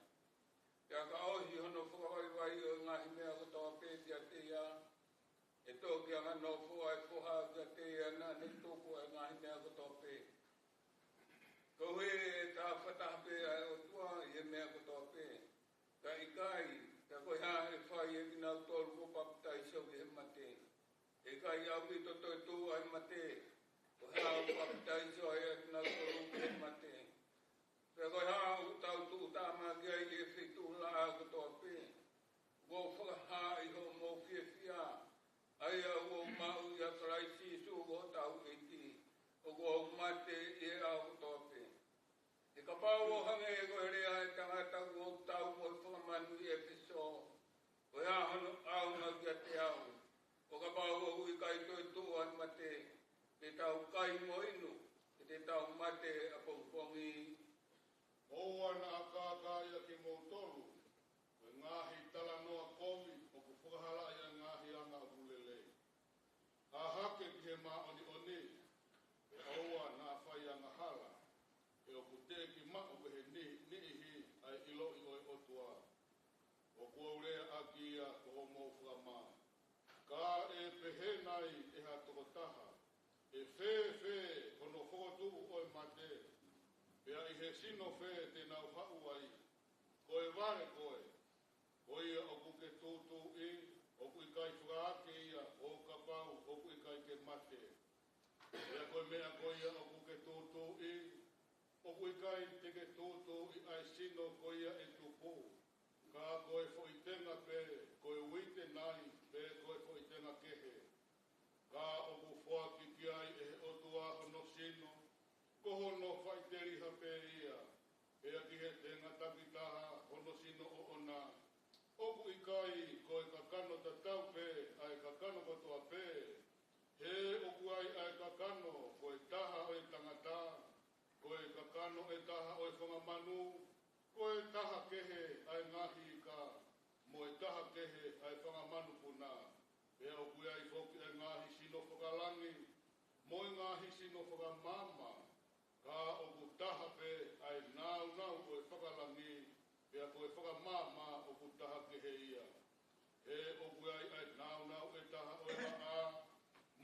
Pea ka ʻosi hono fakavaivai ʻo e ngaahi meʻa kotoa pē kiate ia, ʻe toki anganofo ʻa e foha kiate ia naʻa ne tuku ʻa e ngaahi meʻa kotoa pē. Koeʻuhi ʻe tafataha pē ʻa e ʻOtua ʻi he meʻa kotoa pē. Ka ʻikai, pea ko e hā ʻe fai ʻe kinautolu kuo papitaiso ki he mate? ʻE ʻikai ʻaupito toetuʻu ʻa e mate, ko e hā ʻoku papitaiso ai ʻa kinautolu ki he mate? Pea ko e hā ʻoku tau tuʻutāmaki ai ʻi he feituʻulaʻā kotoa pē? Kuo fakahā ʻi hoʻomou fiefia ʻa ia kuo maʻu ʻia Kalaisi Sīsū ko hotau ʻEiki, ʻoku ou mate ʻi he ʻaho kotoa pē. He kapau ʻoku hangē ko e lea ʻa e tangata kuo tau mo e fakamanu ʻi ʻEfesō, ko e hā hono ʻaonga kiate au? ʻO kapau ʻoku ʻikai toetuʻu ʻa e mate, te tau kai mo inu, he te tau mate ʻapongipongi. ʻOua naʻa kākaaʻi ʻa kimoutolu, ko e ngaahi talanoa kovi ʻoku fakahalaʻi ʻa e ngaahi anga ʻoku lelei. Hā hake ki he māʻoniʻoni, pea ʻoua naʻa fai angahala, he ʻoku teʻeki maʻu mei he ni-, niʻihi ʻa e ʻiloʻi ʻo e ʻOtua. ʻOku ou lea ʻaki ia ko hoʻomou fakamā. Ka ʻe pehē nai ʻe ha tokotaha, ʻe fēfē hono fokotuʻu ʻo e mate? Pea ʻi he sino fē te nau haʻu ai? Ko e vale koe, ko ia ʻoku ke tūtūʻi, ʻoku ʻikai fakaake ia ʻo kapau ʻoku ʻikai ke mate. Pea ko e meʻa ko ia ʻoku ke tūtūʻi, ʻoku ʻikai te ke tūtūʻi ʻa e sino ko ia ʻe tupu, Ka ko e foʻi tenga pē, ko e uite nai, pe ko e foʻi tenga kehe, ka ʻoku foaki ki ai ʻe he ʻOtua hono sino, ko hono faʻiteliha pē ia, pea ki he tenga takitaha hono sino ʻoʻona. ʻOku ʻikai ko e kakano tatau pē ʻa e kakano kotoa pē, he ʻoku ai ʻa e kakano ko e taha ʻo e tangata, ko e kakano ʻe taha ʻo e fanga manu, ko e taha kehe ʻa e ngaahi ika, mo e taha kehe ʻa e fanga manupuna. Pea ʻoku ai foki ʻa e ngaahi sino fakalangi, mo e ngaahi sino fakamaama, ka ʻoku taha pē ʻa e nāunau ʻo e fakalangi, pea ko e fakamaama ʻoku taha kehe ia. He ʻoku ai ʻa e nāunau ʻe taha ʻo e vaʻa,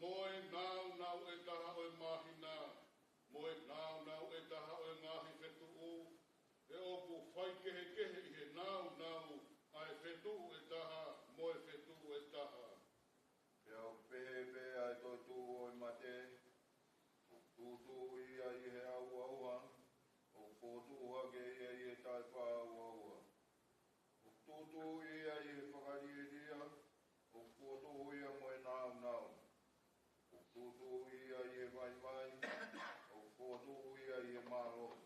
mo e nāunau ʻe taha ʻo e māhina, mo e nāunau ʻe taha ʻo e ngaahi fetuʻu, he ʻoku faikehekehe ʻi he nāunau ʻa e fetuʻu ʻe taha mo e fetuʻu ʻe taha. Pea ʻoku pehē pē ʻa e toetuʻu ʻo e mate, ʻoku tūtuuʻi ia ʻi he ʻauʻauha, ʻoku fokotuʻu hake ia ʻi he taʻefaʻaʻauʻauha. ʻOku tūtuuʻi ia ʻi he fakalielia, ʻoku fokotuʻu ia mo e nāunau. ʻOku tūtuuʻi ia ʻi he vaivai, ʻoku fokotuʻu ia ʻi he mālohi.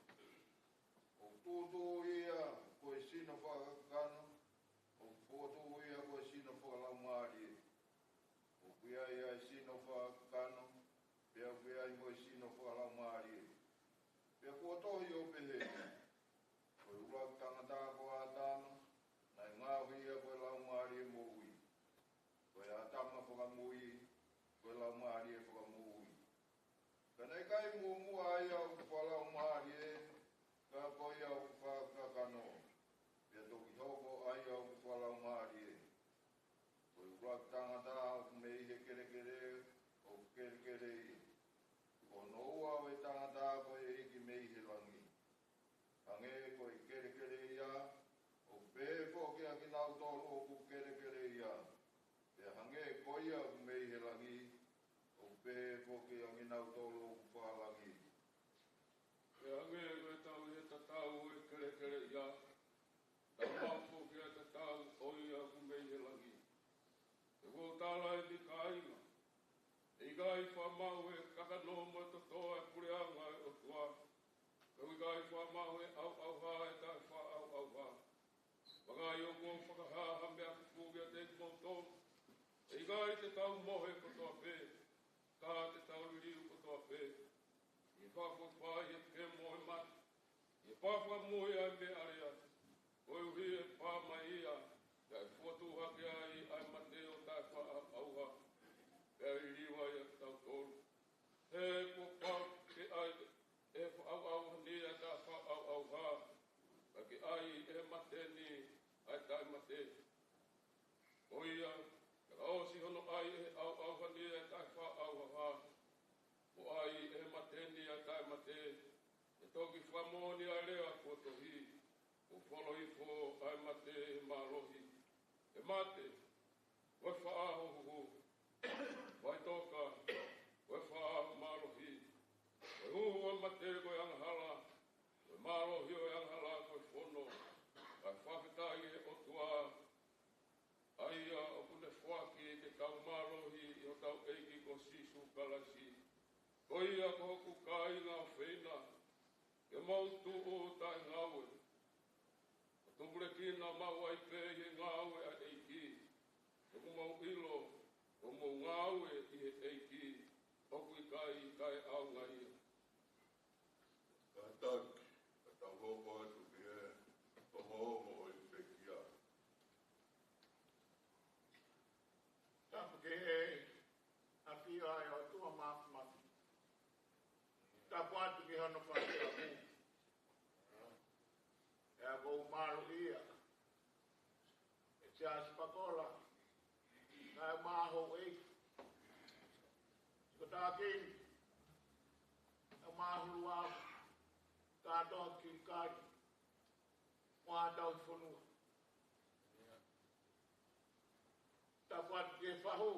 ʻOku tūtuuʻi ia ko e sino fakakakano, ʻoku fokotuʻu ia ko e sino fakalaumālie. ʻOku ʻi ai ʻa e sino fakakakano, pea ʻoku ʻi ai mo e sino fakalaumālie. Pea kuo tohi ʻo pehē, ko e ʻuluaki tangata ko ʻĀtama, naʻe ngaohi ia ko e laumālie moʻui. Ko e ʻĀtama fakamui, ko e laumālie fakamoʻui. Ka naʻe ʻikai muʻomuʻa ʻa ia ʻoku fakalaumālie, ka ko ia ʻoku fakakakano. Pea toki hoko ʻa ia ʻoku fakalaumālie. Ko e ʻuluaki tangata ʻoku mei he kelekele, ʻoku kelekele ia. Ko hono ua ʻo e tangata ko e ʻEiki mei he langi. Hangē ko e kelekele ia, ʻoku pehē foki ʻa kinautolu ʻoku kelekele ia. Pea hangē ko ia ʻoku mei he langi, ʻoku pehē foki ʻa kinautolu ʻoku fakalangi. Pea hangē ko e tau ʻi he tatau ʻo e kelekele ia, tau maʻu foki ʻa e tatau ʻo ia ʻoku mei he langi. He ʻoku ou tala ʻeni kāinga, ʻe ʻikai faʻa maʻu ʻe he kakano mo e totō ʻa e puleʻanga ʻo e ʻOtua, pea ʻoku ʻikai faʻa maʻu ʻe he ʻauʻauha ʻa e taʻefaʻaʻauʻauha. Vakai, ʻoku ou fakahā ha meʻa fufū kiate kimoutolu, ʻe ʻikai te tau mohe kotoa pē, ka te tau liliu kotoa pē. ʻI he fakapoʻuli ʻa e kemo ʻo e mate, ʻi he fakamuimui ʻa e meʻa lea, koeʻuhi ʻe pā mai ia, pea ʻe fokotuʻu hake ai ʻa e mate ʻo taʻefaʻaʻauʻauha, pea ʻe liliu ai ʻa kitautolu. He kuo pau ke ʻai ʻe he ʻauʻauha ni ʻa e taʻefaʻaʻauʻauha, ka ke ʻai ʻe he mate ni ʻa e taʻemate. Ko ia, ka ʻosi hono ʻai ʻe he ʻauʻauha ni ʻa e taʻefaʻaʻauʻauha, mo ʻai ʻe he mate ni ʻa e taʻemate, ʻe toki fakamoʻoni ʻa e lea kuo tohi, kuo folo hifo ʻa e mate ʻi he mālohi. ʻE mate, ko e fē ho huhu? Vaitoka, ko e fē ho mālohi? Ko e huhu ʻo e mate ko e angahala, ko e mālohi ʻo e angahala ko e fono. Kae fakafetaʻi ki he ʻOtua, ʻa ia ʻoku ne foaki ke tau mālohi ʻi hotau ʻEiki ko Sīsū Kalaisi. Ko ia, ko hoku kāinga ʻofeina, ke mou tuʻu taʻengaue, ʻo tupulekina maʻu ai pē ʻi he ngāue ʻa e ʻEiki. He ʻoku mou ʻilo, ʻoku mou ngāue ʻi he ʻEiki, ʻoku ʻikai taʻeʻaonga ia. Kātaki, ka tau hoko atu ki he ongoongo ʻo e pekia. Tapu ki he ʻafio ʻa e ʻOtua Māfimafi. Tapu atu ki hono fale tapu. ʻE ʻa kou mālō ia. ʻE Siaosi Pakola, kae ʻumaʻā houʻeiki, ko tākini, kae ʻumaʻā huluʻaho, kātoa kilikali, mo ʻetau fonua. Tapu atu ki he fahu,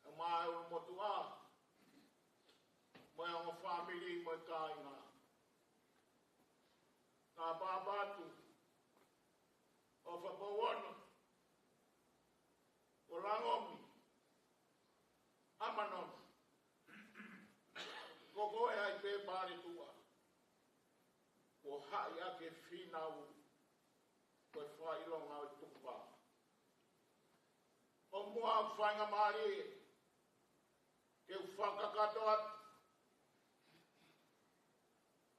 kae ʻumaʻā e ʻulumotuʻa, mo e ongo fāmili mo e kāinga. Kae pāpā atu, Fakauono, ko Langomi, ʻAmanona, ko koe ai pē Paletua, kuo haʻi ʻa e fīnau, ko e fakaʻilonga ʻo e tukupā. ʻOku muʻa ʻoku faingamālie ke u fakakakato atu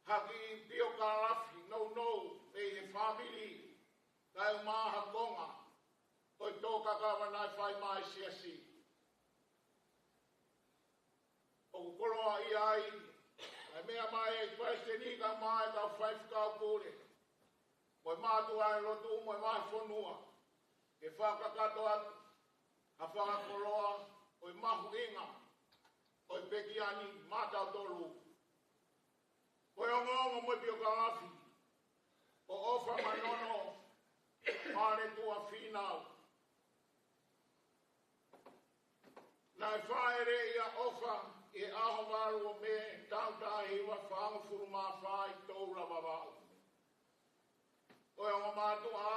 ha kiʻi piokalafi nounou mei he fāmili, kae ʻumaʻā ha konga ʻo e tō kakava naʻe fai mai ʻe he siasi. ʻOku koloaʻia ai ʻa e meʻa mai ʻa e palesiteni kae ʻumaʻā e kau faifekau pule, mo e mātuʻa ʻo e lotu mo e vahefonua, ke fakakakato atu ha fakakoloa ʻo e mahuʻinga ʻo e pekia ni maʻatautolu. Ko e ongoongo mo e piokalafi ʻo ʻOfa Manono, Paletua Fīnau. Naʻe fāʻeleʻi ʻa ʻOfa ʻi he ʻaho valu ʻo Mē, taʻu taha hiva fāngofulu mā fā ʻi Toula, Vavaʻu. Ko e ongo mātuʻa,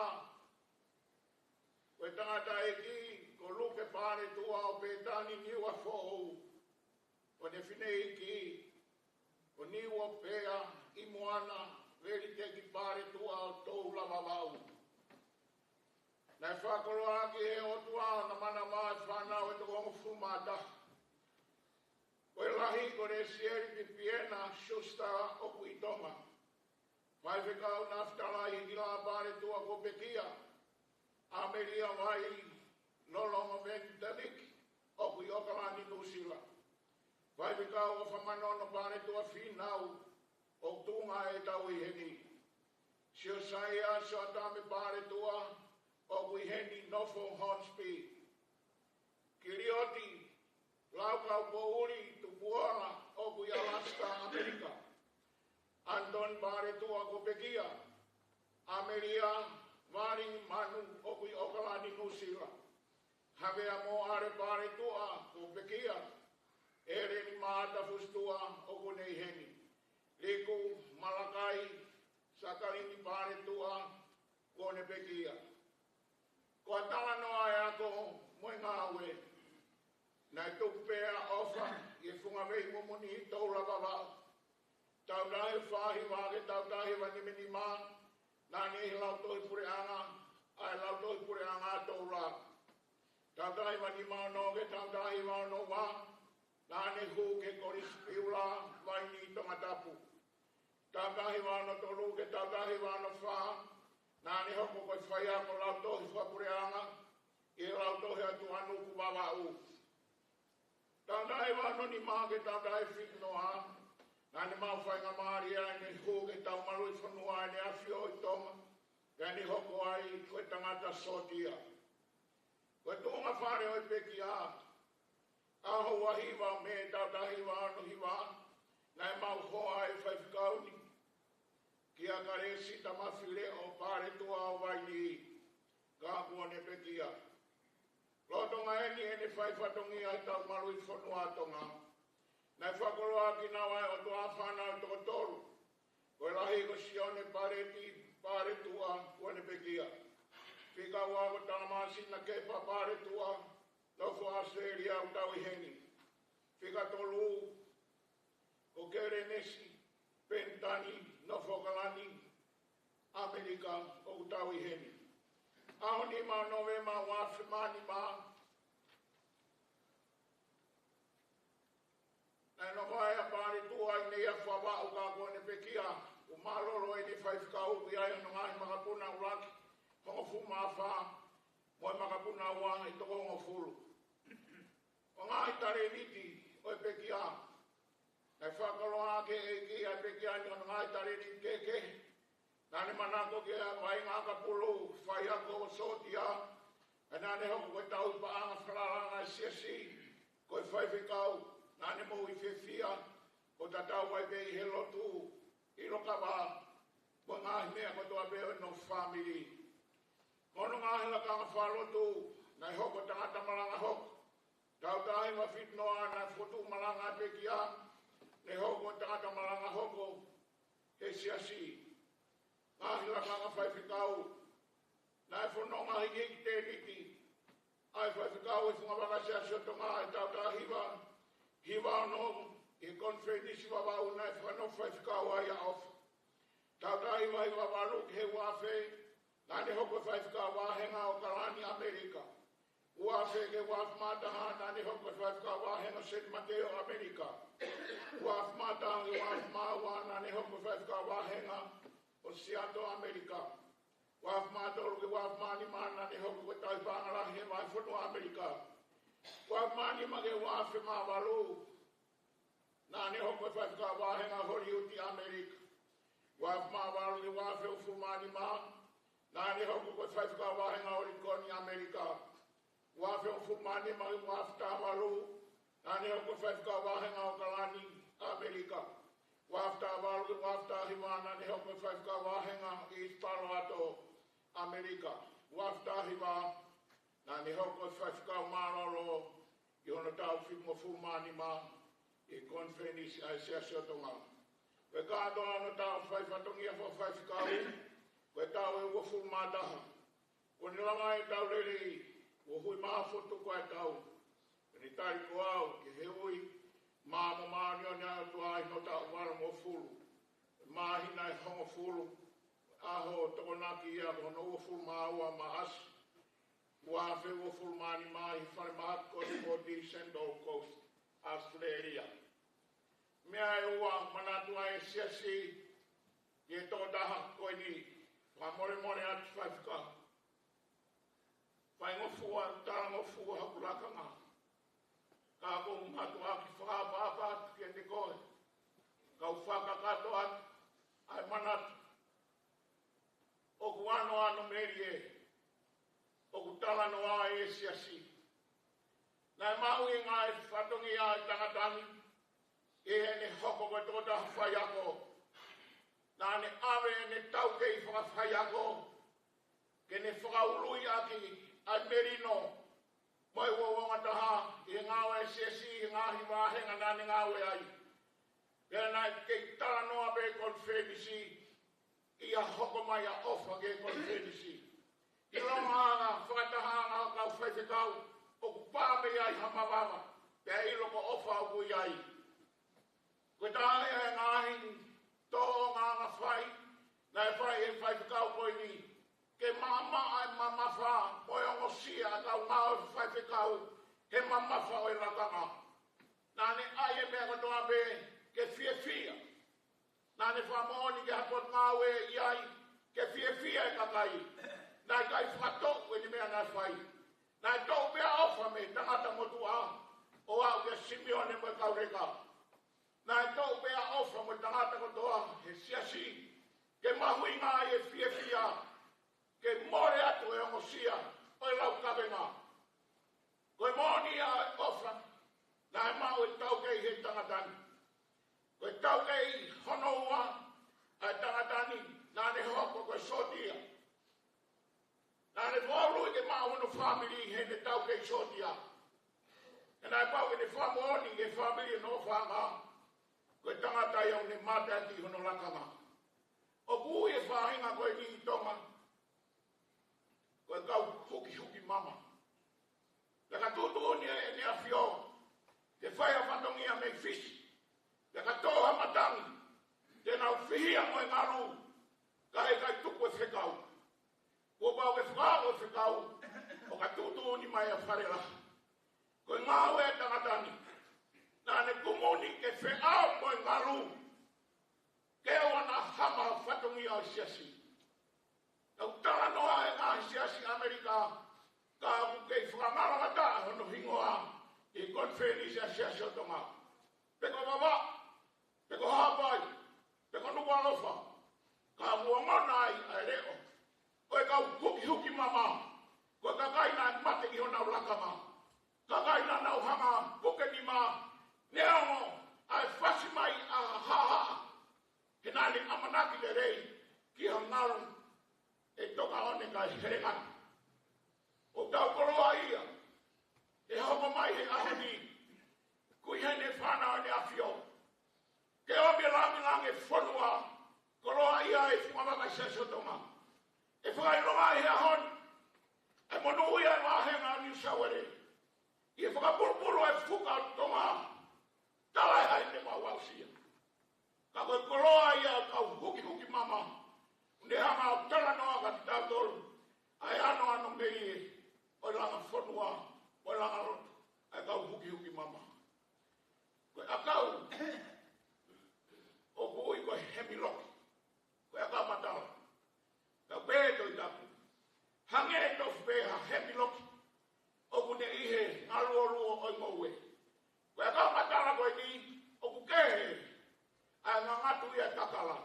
ko e tangataʻeiki ko Luke Paletua ʻo Pētani Niuafoʻou, ko ʻene fineʻeiki ko Niuapea ʻi Moana Veliteki Paletua ʻo Toula, Vavaʻu. Naʻe fakakoloa ʻaki ʻe he ʻOtua ʻo namanama e fānau ʻe toko hongofulu mā taha. Ko e lahi ko Lesieli Pipiena Schuster ʻoku ʻi Tonga. Faifekau Nafitalai Hikila Paletua kuo pekia, ʻAmelia Vailolongo Venitaviki ʻoku ʻi ʻOkalani, Nuʻusila. Faifekau ʻOfa Manono Paletua Fīnau ʻoku tuʻunga ʻetau ʻi heni. Siosaia Soatame Paletua ʻoku ʻi heni, nofo Hornsby. Kilioti Laukaupoʻuli Tupuola ʻoku ʻi Alaska, ʻAmelika. ʻAnitoni Paletua kuo pekia, ʻAmelia Valingi Manu ʻoku ʻi ʻOkalani, Nuʻusila. Havea Moale Paletua kuo pekia, ʻEleni Maata Fusitua ʻoku ne ʻi heni. Liku Malakai Sakalini Paletua kuo ne pekia. Ko e talanoa ʻa e ako mo e ngāue, naʻe tuku pē ʻa ʻOfa ʻi he funga veimumuni ʻi Toula, Vavaʻu. Taʻu taha hiva fā hiva ki he taʻu taha hiva nima nima, naʻa ne ʻi he lautohi puleʻanga, ʻa e lautohi puleʻanga ʻa Toula. Taʻu taha hiva nima ono ki he taʻu taha hiva ono ua, naʻa ne hū ki he Kolisi Piula Vainī, Tongatapu. Taʻu taha hiva ono tolu ki he taʻu taha hiva ono fā, naʻa ne hoko ko e faiako lautohi fakapuleʻanga ʻi he Lautohi ʻa Tuʻanuku, Vavaʻu. Taʻu taha hiva ono nima ki he taʻu taha hiva fitu noa, naʻa ne maʻu faingamālie ʻene hū ki he Taumaluʻi Fonua ʻEne ʻAfio ʻi Tonga, pea ne hoko ai ko e tangata sōtia. Ko e tuʻunga fale ʻo e pekia, ʻaho ua hiva ʻo Mē taʻu taha hiva ono hiva, naʻe maʻu hoa ʻe he faifekau ni kia Kalesi Tamafileʻo Paletua ʻo Vainī, ka kuo ne pekia. Lolotonga eni ʻene fai fatongia ʻi he Taumaluʻi Fonua ʻa Tonga, naʻe fakakoloa ʻaki naua ʻe he ʻOtua fānau ʻe toko tolu. Ko e lahi ko Sione Paleti Paletua kuo ne pekia. Fika ua ko Talamāsina Kepa Paletua, nofo ʻAositelēlia, ʻoku tau ʻi heni. Fika tolu ko Kelenesi Penitani, nofo ʻOkalani, ʻAmelika, ʻoku tau ʻi heni. ʻAho nima ʻo Nōvema ua afe mā nima, naʻe nofo ai ʻa Paletua ʻi Neiafu, Vavaʻu, ka kuo ne pekia. Kuo mālōlō ʻene faifekau ʻi ai hono ngaahi makapuna ʻuluaki, hongofulu mā fā, mo e makapuna ua ʻe toko hongofulu. Ko e ngaahi talēniti ʻo e pekia, naʻe fakakoloa ʻaki ʻe he ʻEiki ʻa e pekia ni hono ngaahi talēniti kehekehe. Naʻa ne manako ki he vaʻinga ʻakapulu, faiako, sōtia, pea naʻa ne hoko ko e tauhi paʻanga falalaʻanga ʻa e siasi, ko e faifekau. Naʻa ne moʻui fiefia, ʻo tatau ai pē ʻi he lotu, ʻilo kava, mo e ngaahi meʻa kotoa pē ʻo hono fāmili. Ko hono ngaahi lakanga fakalotu, naʻe hoko ko e tangata malanga hoko. Taʻu taha hiva fitu noa naʻe fokotuʻu malanga ʻa e pekia, ne hoko ko e tangata malanga hoko he siasi. Ngaahi lakanga faifekau, Naʻe fononga hiki ki he tēniti ʻa e faifekau ʻi he fungavaka Siasi ʻo Tonga ʻi he taʻu taha hiva hiva ono, ʻi he konifelenisi Vavaʻu naʻe fakanofo faifekau ai ʻa ʻOfa. Taʻu taha hiva hiva valu ki he ua afe, naʻa ne hoko ko e faifekau vāhenga ʻo ʻAokalani, ʻAmelika. Ua afe ki he ua afe mā taha, naʻa ne hoko ko e faifekau vāhenga ʻo Seni Mateio, ʻAmelika. Ua afe mā taha ki he ua afe mā ua, naʻa ne hoko ko e faifekau vāhenga ʻo Siato, ʻAmelika. Ua afe mā tolu ki he ua afe mā nima, naʻa ne hoko ko e tauhi paʻanga lahi he vahefonua ʻAmelika. Ua afe mā nima ki he ua afe mā valu, naʻa ne hoko ko e faifekau vāhenga Holiuti, ʻAmelika. Ua afe mā valu ki he ua afe hongofulu mā nima, naʻa ne hoko ko e faifekau vāhenga Olikoni, ʻAmelika. Ua afe hongofulu mā nima ki he ua afe taha valu, naʻa ne hoko ko e faifekau vāhenga ʻo ʻAokalani, ʻAmelika. Ua afe taha valu ki he ua afe taha hiva, naʻa ne hoko ko e faifekau vāhenga ʻi Palo Alto, ʻAmelika. Ua afe taha hiva, naʻa ne hoko ko e faifekau mālōlō ʻi hono taʻu fitungofulu mā nima ʻi he konifelenisi ʻa e Siasi ʻo Tonga. Ko e kātoa hono taʻu fai fatongia fakafaifekau, ko e taʻu ʻe uofulu mā taha. Kuo ne lava e tau lelei, kuo hui mafotu ko e tau. Kuo ne tali ko au ki he ui māmani ʻa e ʻOtua ʻi hono taʻu valungofulu, māhina ʻe hongofulu, ʻaho Tokonaki ia, ko hono uofulu mā ua Maʻasi, ua afe uofulu mā nima, ʻi he falemahaki ko e Fort Lee Central Coast, Australia. Meʻa ʻe ua, manatu ʻa e Siasi ki he tokotaha ko eni, fakamolemole atu faifekau. Faingofua, talangofua hoku lakanga. Ka ʻoku ou mātuʻaki fakaʻapaʻapa atu kiate koe. Kau fakakakato atu ʻa e manatu. ʻOku ano ano melie, ʻoku talanoa e Siasi. Naʻe mahuʻinga e fatongia ʻa e tangata ni, ʻi heʻene hoko ko e tokotaha faiako. Naʻa ne ʻave ʻene taukei fakafaiako ke ne fakaului ʻaki ʻa e melino mo e uouangataha ʻi he ngāue ʻa e Siasi ʻi he ngaahi vāhenga naʻa ne ngāue ai. Pea naʻe kei talanoa pē konifelenisi ia hoko mai ʻa ʻOfa ki he konifelenisi. ʻIlonga ʻa e fakatahaʻanga ʻo e kau faifekau, ʻoku pā mei ai ha mavava, pea ʻilo ko ʻOfa ʻoku ʻi ai. Ko e taha ia e ngaahi tōʻonga anga fai naʻe fai ʻe he faifekau ko eni, ke maʻamaʻa e mamafa mo e ongosia ʻa e kau ngāue fakafaifekau he mamafa ʻo e lakanga. Naʻa ne ʻai e meʻa kotoa pē ke fiefia. Naʻa ne fakamoʻoni ki ha potungāue ʻe ʻi ai ke fiefia e kakai. Naʻe ʻikai fakatoʻu ʻene meʻa naʻe fai. Naʻe toʻu pē ʻa ʻOfa mei he tangata motuʻa ʻo aʻu kia Simione mo e kau leka. Naʻe toʻu pē ʻa ʻOfa mo e tangata kotoa he Siasi ke mahuʻinga ai e fiefia, ke mole atu e ongosia ʻo e lau kavenga. Ko e moʻoni ʻa e ʻOfa naʻe maʻu e taukei he tangata ni. Ko e taukei hono ua ʻa e tangata ni, naʻa ne hoko ko e sōtia. Naʻa ne fakaului ke maʻu hono fāmili heʻene taukei sōtia. He naʻe pau ke ne fakamoʻoni ki he fāmili ʻo hono ʻofaʻanga, ko e tangata ia ʻoku ne mate ʻaki hono lakanga. ʻOku ui e faʻahinga ko eni ʻi Tonga ko e kau hukihuki mama. Pea ka tuʻutuʻuni ʻe ʻEne ʻAfio ke fai ha fatongia mei Fisi, pea ka tō ha matangi, te nau fihia mo e ngalu, ka heʻikai tuku e fekau. Kuo pau ke fakaaʻu e fekau ʻo ka tuʻutuʻuni mai ʻa Falelahi. Ko e ngāue ʻa e tangata ni, naʻa ne kumuni ke feʻao mo e ngalu ke ʻoua naʻa hanga ha fatongia ʻo e Siasi. Naʻa ku talanoa e ngaahi Siasi ʻAmelika, ka ʻoku kei fakangalongataʻa hono hingoa ʻi he konifelenisi ʻa e Siasi ʻo Tonga. Pe ko Vavaʻu, pe ko Haʻapai, pe ko Nukuʻalofa, ka ʻoku ongona ai ʻa e leʻo ʻo e kau hukihuki mama, ko e kakai naʻe mate ʻi honau lakanga. Kakai naʻa nau hanga puke nima neongo ʻa e fasi mai ʻa e haʻahaʻa. He naʻa ne ʻamanaki lelei ki ha ngalu ʻe toka one kae helengata. ʻOku tau koloaʻia e hoko mai he ʻaho ni, ʻoku ʻi heni e fānau ʻa ʻEne ʻAfio ke ʻomi e langilangi e fonua, koloaʻia e fungavaka Siasi ʻo Tonga. ʻE fakaʻilonga he ʻaho ni Monūʻia e vāhenga Niu Sauele ʻi he fakapulupulu e fuka Tonga. Talaʻehai te mau aʻusia. Ka ko e koloa ia ʻo e kau hukihuki mama. Ne hanga ʻo talanoa kiate kitautolu ʻa e anoano melie ʻo e langa fonua, ʻo e langa lotu ʻa e kau hukihuki mama. Ko e ʻakau ʻoku ui ko e hemiloki. Ko e ʻakau matala. Ka pehē ʻe Tohi Tapu, hangē tofu pē ha hemiloki ʻoku ne ʻi he ngaluolua ʻo e ngoue. Ko e ʻakau matala ko eni ʻoku kehe ʻa e ngangatu ia ʻa e kakala.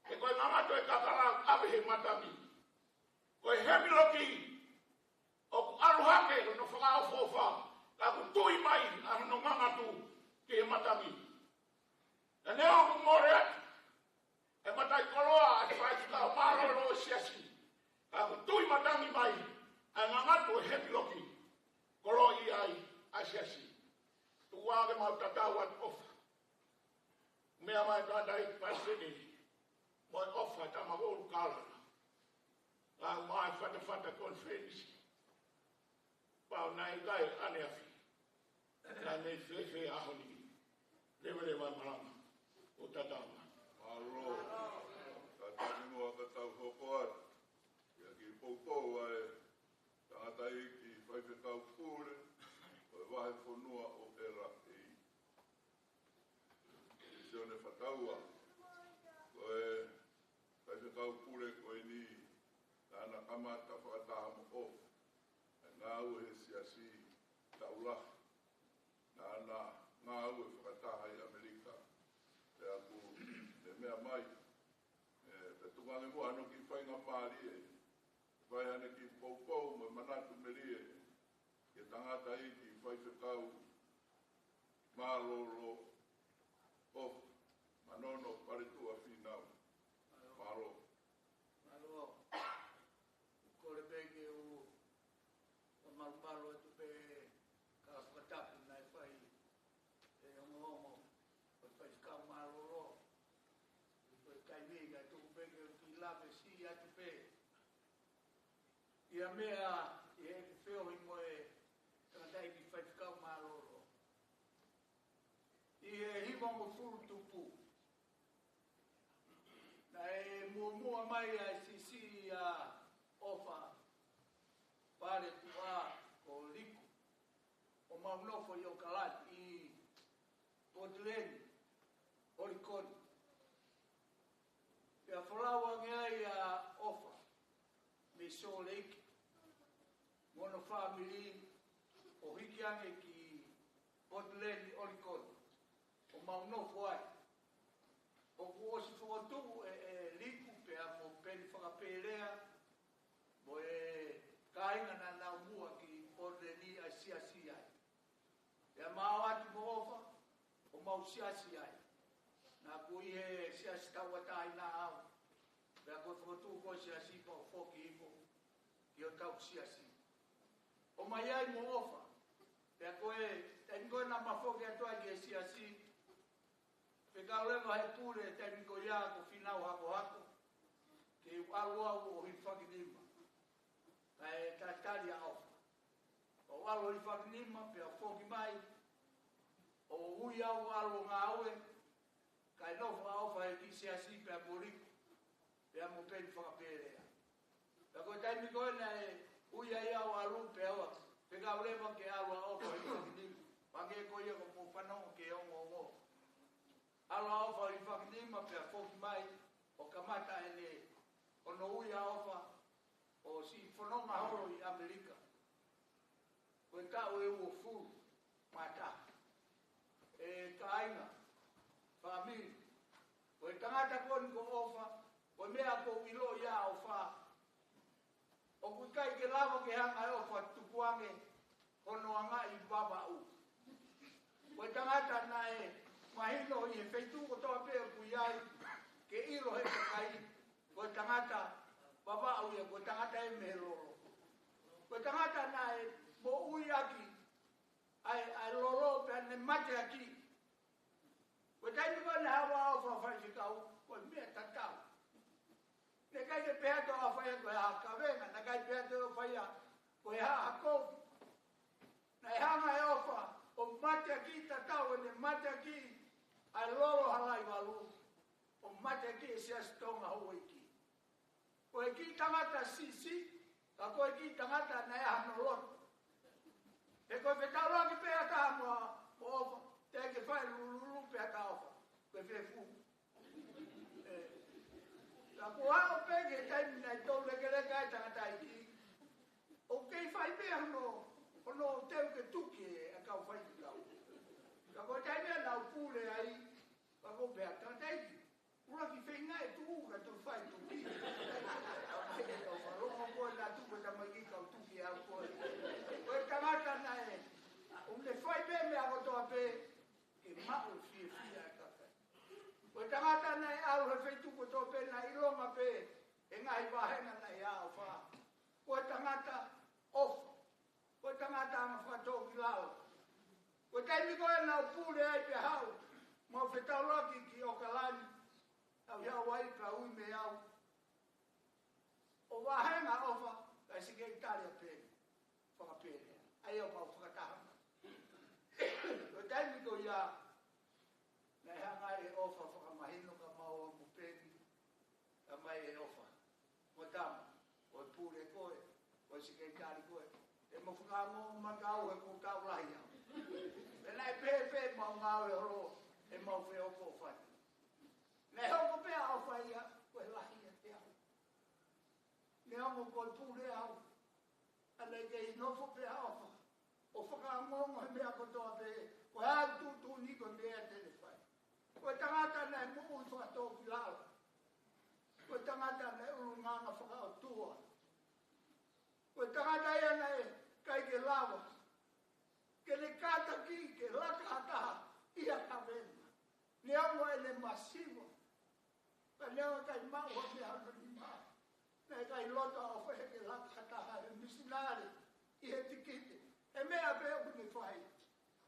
He ko e ngangatu ʻa e kakala ʻave he matangi. Ko e hemiloki ʻoku ʻalu hake hono fakaʻofoʻofa, ka ʻoku tui mai ʻa hono ngangatu ki he matangi. Naʻa ne ʻomi mole atu e mataʻikoloa ʻa e faifekau mālōlō ʻo e siasi, ka ʻoku tui matangi mai ʻa e ngangatu ʻo e hemiloki, koloaʻia ai ʻa e siasi. Tuku ke mau tatau atu ʻofa. Meʻa mai tangataʻeiki palesiteni mo e ʻofa, tama ʻoku kala. Ka ʻomai fatafata konifelenisi. Pau naʻe ʻikai ʻaneafi. Ka ne fēfē ʻaho ni. Leveleva e malanga ʻo tatau mai. Mālō. Ka tani mua ka tau hoko atu. Ia ki poupou ʻa e tangataʻeiki faifekau pule ʻo e vahefonua ʻo ʻEla ʻEi, Sione Fataua. Ko e faifekau pule ko eni naʻa na kamata fakataha mo ʻofa ʻa e ngāue he siasi taʻu lahi. Naʻa na ngāue fakataha ʻi ʻAmelika. Pea ʻoku ne meʻa mai, ē, pea tuku ange muʻa hono kiʻi faingamālie, fai haʻane kiʻi poupou mo e manatu melie ki he tangataʻeiki faifekau mālōlō ʻo Manono Paletuʻa Fīnau. Mālō. Mālō. Kole pē ke u fakamalumalu atu pē ka fakatapu naʻe fai ʻe he ongoongo ʻo e faifekau mālōlō. Ko e taimi ka tuku pē ke u kiʻi lave siʻi atu pē ʻi ha meʻa ʻi heʻeku feohi mo e tangataʻeiki faifekau mālōlō. ʻI he hivangofulu tupu, naʻe muʻomuʻa mai ʻa e siasi ʻa ʻOfa Paletuʻa ko Liku ʻo mau nofo ʻi ʻOkalani, ʻi Potileni, Olikoni. Pea folau ange ai ʻa ʻOfa mei Sōleki mo hono fāmili ʻo hiki ange ki Potileni, Olikoni, ʻo mau nofo ai. ʻOku ʻosi fokotuʻu ʻe, ʻe Liku pea mo Peni Fakapelea mo e kāinga naʻa nau muʻa ki Potileni ʻa e siasi ai. Pea mau ō atu mo ʻOfa ʻo mau siasi ai. Naʻa ku ʻi he siasi tauʻatāina au. Pea ko e fokotuʻu ko e siasi pea u foki hifo ki hotau siasi. ʻOmai ai mo ʻOfa. Pea ko e taimi ko ē naʻa ma foki atu ai ki he siasi, fekau leva ʻe he pule taimi ko ia ko Fīnau Hakohako ke u ʻalu au ʻo Hilifakinima. Kae talitali ʻa ʻOfa. ʻO ʻalu ʻo Hilifakinima pea foki mai ʻo ui au ʻalu ʻo ngāue. Kae nofo ʻa ʻOfa he kiʻi siasi pea mo Liku pea mo Peni Fakapelea. Pea ko e taimi ko ē naʻe ui ai au ʻalu pea ua, fekau leva ke ʻalu ʻa ʻOfa ʻo Hilifakinima. Pangē ko ia ko mo fanongo ke ongoongo. ʻAlu ʻa ʻOfa ʻo Hilifakinima pea foki mai ʻo kamata ʻene, hono ui ʻa ʻOfa ʻo siʻi fononga holo ʻi ʻAmelika. Ko e taʻu ʻe uofulu mā taha. ʻE kāinga, fāmili, ko e tangata ko eni ko ʻOfa, ko e meʻa ʻoku ou ʻiloʻi ʻa ʻOfa, ʻoku ʻikai ke lava ke hanga ʻe ʻOfa ʻo tukuange hono angaʻi Vavaʻu. Ko e tangata naʻe mahino ʻi he feituʻu kotoa pē ʻoku ʻi ai ke ʻilo he kakai, ko e tangata Vavaʻu ia, ko e tangata ē mei he lolo. Ko e tangata naʻe moʻui ʻaki ʻa e, ʻa e lolo pea ne mate ʻaki. Ko e taimi ko ē naʻe haʻu ʻa ʻOfa ʻo faifekau, ko e meʻa tatau. Naʻe ʻikai ke pehē atu ʻa ʻOfa ia ko e hā ha kavenga, naʻe ʻikai pehē atu ʻa ʻOfa ia Ko e hā ha kovi? Naʻe hanga ʻe ʻOfa ʻo mateakiʻi, tatau ʻene mateakiʻi ʻa e Lolo Halaivalu, ʻo mateakiʻi e Siasi Tonga Houʻeiki. Ko e kiʻi tangata siʻisiʻi, ka ko e kiʻi tangata naʻe ʻi ai hano loto. He ko e fetaulaki pē ʻa taha mo, mo ʻOfa, teʻeki ke fai, lulululu pē ʻa ʻOfa. Ko e fefū. ʻE. Ka kuo aʻu pē ki he taimi naʻe toulekeleka ai e tangataʻeiki, ʻoku kei fai pē hono, hono teu ke tuki e kau faifekau. Ka ko e taimi naʻa nau pule ai, ka ko e pehē ʻe he tangataʻeiki, ʻuluaki feinga e tuʻu ka toe fai tuki. Ka ʻofa, longo koe naʻa tuku e tamaiki kau tuki au koe. Ko e tangata naʻe, ʻoku ne fai pē meʻa kotoa pē ke maʻu e fiefia ʻa e kakai. Ko e tangata naʻe ʻalu he feituʻu kotoa pē, naʻe ʻilonga pē he ngaahi vāhenga naʻe ʻi ai ʻa ʻOfa. Ko e tangata ʻofa. Ko e tangata anga fakatōkilalo. Ko e taimi ko ē naʻa nau pule ai pea haʻu, mau fetaulaki ki ʻOkalani, ʻa ia ʻi Hauaiʻi pea ui mei au. ʻO vāhenga ʻOfa, kae sekelitali ʻa Peni Fakapele. ʻA ia ʻoku mau fakataha mai. Ko e taimi ko ia, naʻe hanga ʻe ʻOfa ʻo fakamahino kia mau mo Peni, ka mai ʻe ʻOfa, mo Tama, ko e pule koe, ko e sekelitali koe, ʻe mo fakaongo mai kia au he kuo tau lahi au. Pea naʻe pehē pē ʻemau ngāue holo, ʻemau feʻofoʻofani. Naʻe hoko pē ʻa ʻOfa ia ko e lahi ʻiate au. Neongo ko e pule au, ka naʻe kei nofo pē ʻa ʻOfa ʻo fakaongoongo he meʻa kotoa pē, ko e hā e tuʻutuʻuni, ko e meʻa te ne fai. Ko e tangata naʻe moʻui fakatōkilalo. Ko e tangata naʻe ʻulungaanga fakaʻotua. Ko e tangata ia naʻe ʻikai ke lava ke ne kātaki ke laka ha taha ʻi ha kaveinga. Neongo ʻene masiva, ka neongo ʻikai maʻu ha meʻa hono nima, naʻe ʻikai loto ʻa ʻOfa ia ke laka ha taha he misinale, ʻi he tikite, he meʻa pē ʻoku ne fai.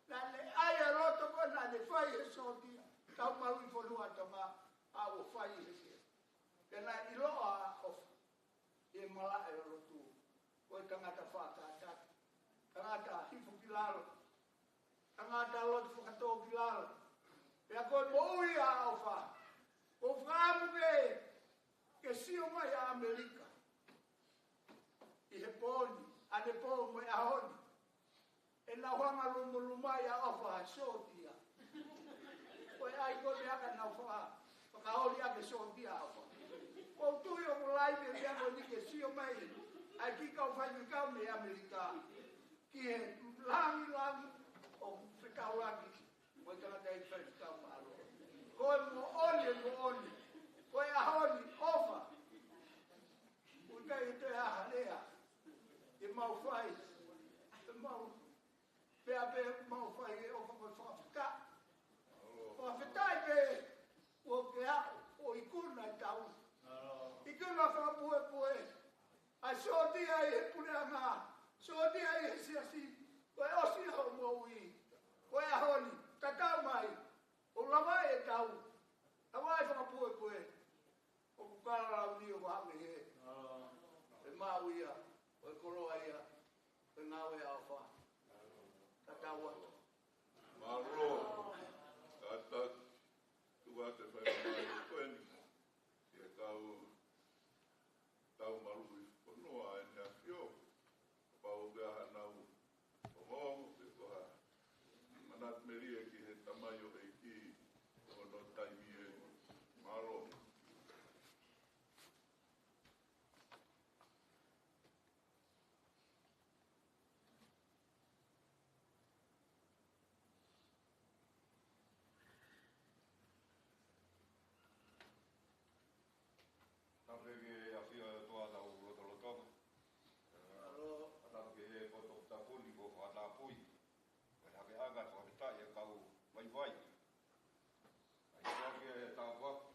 Naʻa ne ʻai ʻa e loto ko ē naʻa ne fai he sōtia, tau malu ʻi fonua Tonga, ʻa ʻoku fai he ke. Pea naʻe ʻiloa ʻa ʻOfa ʻi he malaʻe ʻo e lotu, ko e tangata fakakātaki, tangata hifo ki lalo, tangata loto fakatōkilalo. Pea ko e moʻui ʻa ʻOfa, ʻoku ou fakaʻamu pē ke sio mai ʻa ʻAmelika ʻi he pō ni, ʻanepō mo e ʻaho ni, ʻenau hanga ʻo lumulumu mai ʻa ʻOfa ha sōtia. Ko e ʻai ko e meʻa ka nau faka-, fakaoli ʻaki e sōtia ʻa ʻOfa. ʻOku ou tui ʻoku lahi e meʻa ko eni ke sio mai ʻa e kiʻi kau faifekau mei ʻAmelika ki he langilangi ʻo fetaulaki mo e tangataʻeiki faifekau mālōlō. Ko e moʻoni, e moʻoni. Ko e ʻaho ni, ʻOfa, ʻoku ʻikai ke toe ʻi ai ha lea te mau fai, te mau, pea pē mau fai ʻe ʻOfa ko e fakafetaʻi. Fakafetaʻi pē kuo ke aʻu ʻo ikuna e tau. Ikuna fakapuepue ʻa e sōtia ʻi he puleʻanga, sōtia ʻi he siasi, ko e ʻosi hoʻo moʻui. Ko e ʻaho ni, tatau mai, ʻo lava e tau, lava e fakapuepue. ʻOku kalauni ʻo hangē he, ʻe maʻu ia, ʻo e koloa ia, ʻo e ngāue ʻa ʻOfa. Tatau atu. Mālō. Kātaki, tuku atu e fai mai ko eni ki he kau tau malu ʻi fonua ʻEne ʻAfio. Kapau ʻoku ʻi ai haʻanau ongoongo pe ko ha manatu melie ki he tamaioʻeiki ʻi hono taimi ʻeni. Mālō. Tapu ki he ʻafio ʻa e ʻOtua ʻi hotau lotolotonga. Mālō. Tapu ki he poto tapu ni kuo fakatapui. Ko e hake anga fakafetaʻi ʻa e kau vaivai. ʻAi ʻa e tāpuaki.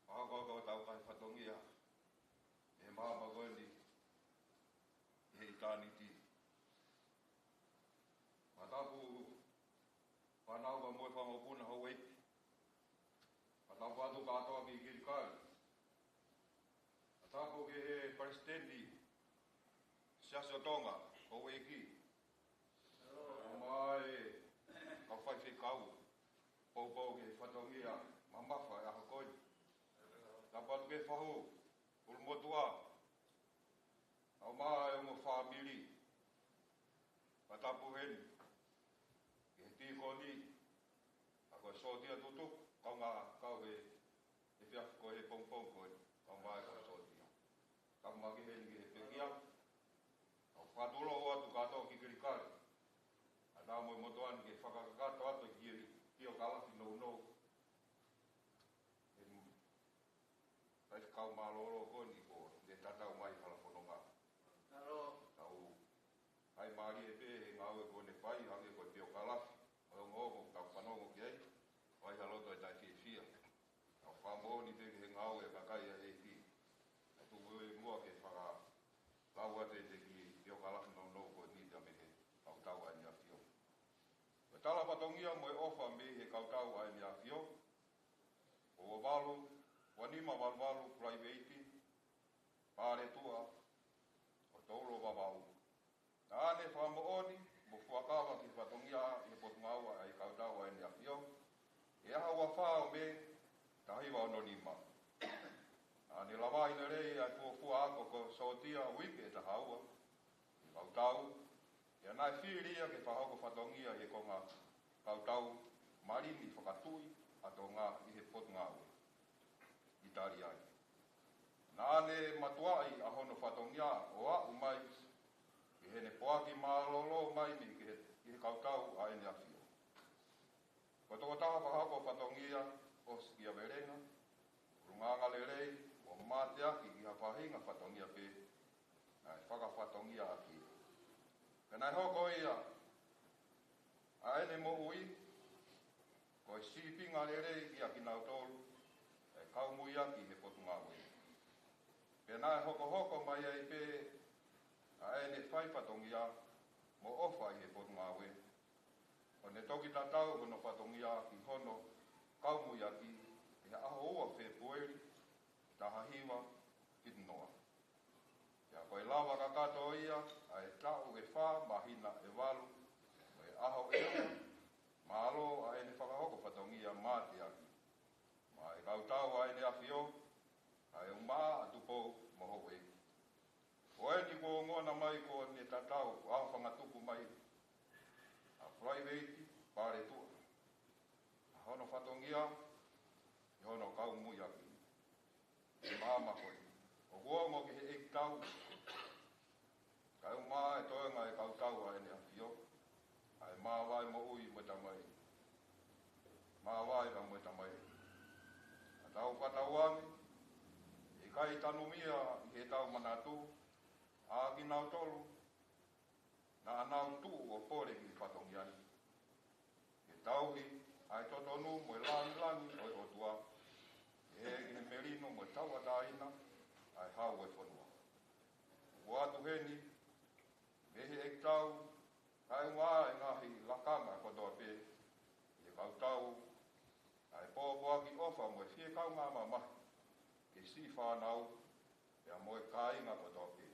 Mahalo ko e tau kai fatongia ʻi he māmani ko eni ʻi he ʻitāniti. Matapu fānau ka mo e fanga mokopuna Houʻeiki. Matapu atu kātoa ki Kilikali. Matapu ki he palesiteni, Siasi ʻo Tonga, houʻeiki. ʻOmai e kau faifekau, poupou ki he fatongia mamafa ʻo e ʻaho ko eni. Tapu atu ki he fahu, ʻulumotuʻa. ʻOmai e ongo fāmili, fakatapu heni ki he tīkoni, ʻa ko e sōtia tutuku, kaungā kau he efiafi ko eni he pongipongi ko eni, kaungā kau sōtia. Tapu mai ki heni ki he pekia, ʻoku ou fakatulou atu kātoa ki Kilikali. ʻA e tau mo e motuʻa ni ke fakakakato atu ki he piokalafi nounou. Em, faifekau mālōlō ko eni ko ʻene tatau mai hala fononga. Tau ʻai mālie pē he ngāue ko ʻene fai, hangē ko e piokalafi, mo e ongoongo ʻoku tau fanongo ki ai, ʻoku ʻi ai ha loto ʻe taʻefiefia. Tau fakamoʻoni pē ki he ngāue ʻa e kakai ʻa e ʻEiki. ʻE tuku e muʻa ke fakalau atu e te ki piokalafi nounou ko eni mei he kautau ʻa ʻEne ʻAfio. Ko e tala fatongia mo e ʻofa mei he kautau ʻa ʻEne ʻAfio, ʻo ua valu, ua nima valu valu, Fly Veighty, Paletuʻa, ʻo Toulo Vavau. Naʻa ne fakamoʻoni mo fuakava ki he fatongia ʻi he Potungāue ʻa e kautau ʻa ʻEne ʻAfio, ʻi he ʻaho ua fā ʻo Mē, taha hiva ono nima. Naʻa ne lavaʻi lelei ʻa e fuofua ako ko e sōtia uike ʻe taha ua ʻi he kautau, pea naʻe fili ia ke fakahoko fatongia ʻi he konga kautau malini fakatuʻi ʻa Tonga ʻi he Potungāue ʻItālia. Naʻa ne mātuʻaki ʻa hono fatongia ʻo aʻu mai ki heʻene poaki mālōlō mai ni ki he, ki he kautau ʻa ʻEne ʻAfio. Ko e tokotaha fakahoko fatongia ʻosikiavelenga, ʻulungaanga lelei, ʻo mateaki ki ha faʻahinga fatongia pē naʻe fakafatongiaʻaki. Pea naʻe hoko ia ʻa ʻene moʻui ko e sīpinga lelei kiate kinautolu ʻe kau muiaki he Potungāue. Pea naʻe hokohoko mai ai pē ʻa ʻene fai fatongia mo ʻofa ʻi he Potungāue, ʻo ne toki tatau hono fatongia ki hono kau muiaki ʻi he ʻaho ua Fēpueli, taha hiva fitu noa. Pea ko e lava kakato ia ʻa e taʻu ʻe fā, māhina ʻe valu, mo e ʻaho ʻe ua, mālō ʻa ʻene fakahoko fatongia mateaki maʻa e kautau ʻa ʻEne ʻAfio, ʻa e umaʻā ʻa Tupou mo Houʻeiki. Ko eni kuo ongona mai kuo ne tatau ʻa e fangatuku mai ʻa Fly Veighty Paletuʻa, ʻa hono fatongia ʻi hono kau muiaki. ʻI he maama ko ē, ʻoku ongo ki he ʻeikitau, kae ʻumaʻā e toenga ʻo e kautau ʻa ʻEne ʻAfio, ʻa e māvae moʻui mo e tamai, māvae pea mo e tamai. Ka tau fakatauange, ʻe ʻikai tanumia ʻi heʻetau manatu ʻa kinautolu naʻa nau tuʻu ʻo pole ki he fatongia ni, ke tauhi ʻa e totonu mo e lāngilangi ʻo e ʻOtua, ʻi he, ʻi he melino mo e tauʻatāina ʻa e hau ʻo e fonua. ʻOatu heni mei he ʻeikitau, kae ʻumaʻā e ngaahi lakanga kotoa pē ʻi he kautau, ʻa e pōpoaki ʻofa mo e fiekaungā mamahi ki he siʻi fānau, pea mo e kāinga kotoa pē.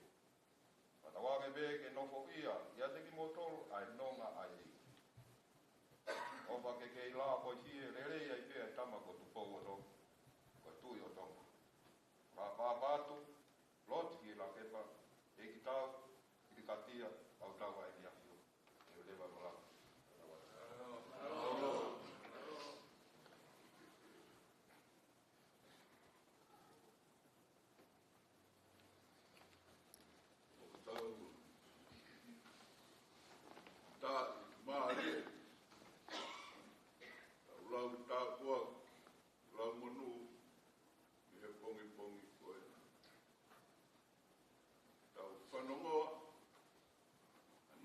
Fakatauange pē ke nofoʻia ʻiate kimoutolu ʻa e nonga ʻa e ʻEiki. ʻOfa ke kei lava ko e fie lelei ai pē ʻa e tama ko Tupou ʻo Tonga, ko e Tuʻi ʻo Tonga. Fakapapau atu, Lord Fielakepa, ʻEikitau, Kilikatia, kautau ʻa ʻEne ʻAfio. Ke leva mo lava. Tau tā mālie, tau lau tāpuaki, lau monū, mei he pongipongi ko ē. Tau fanongoa ʻa e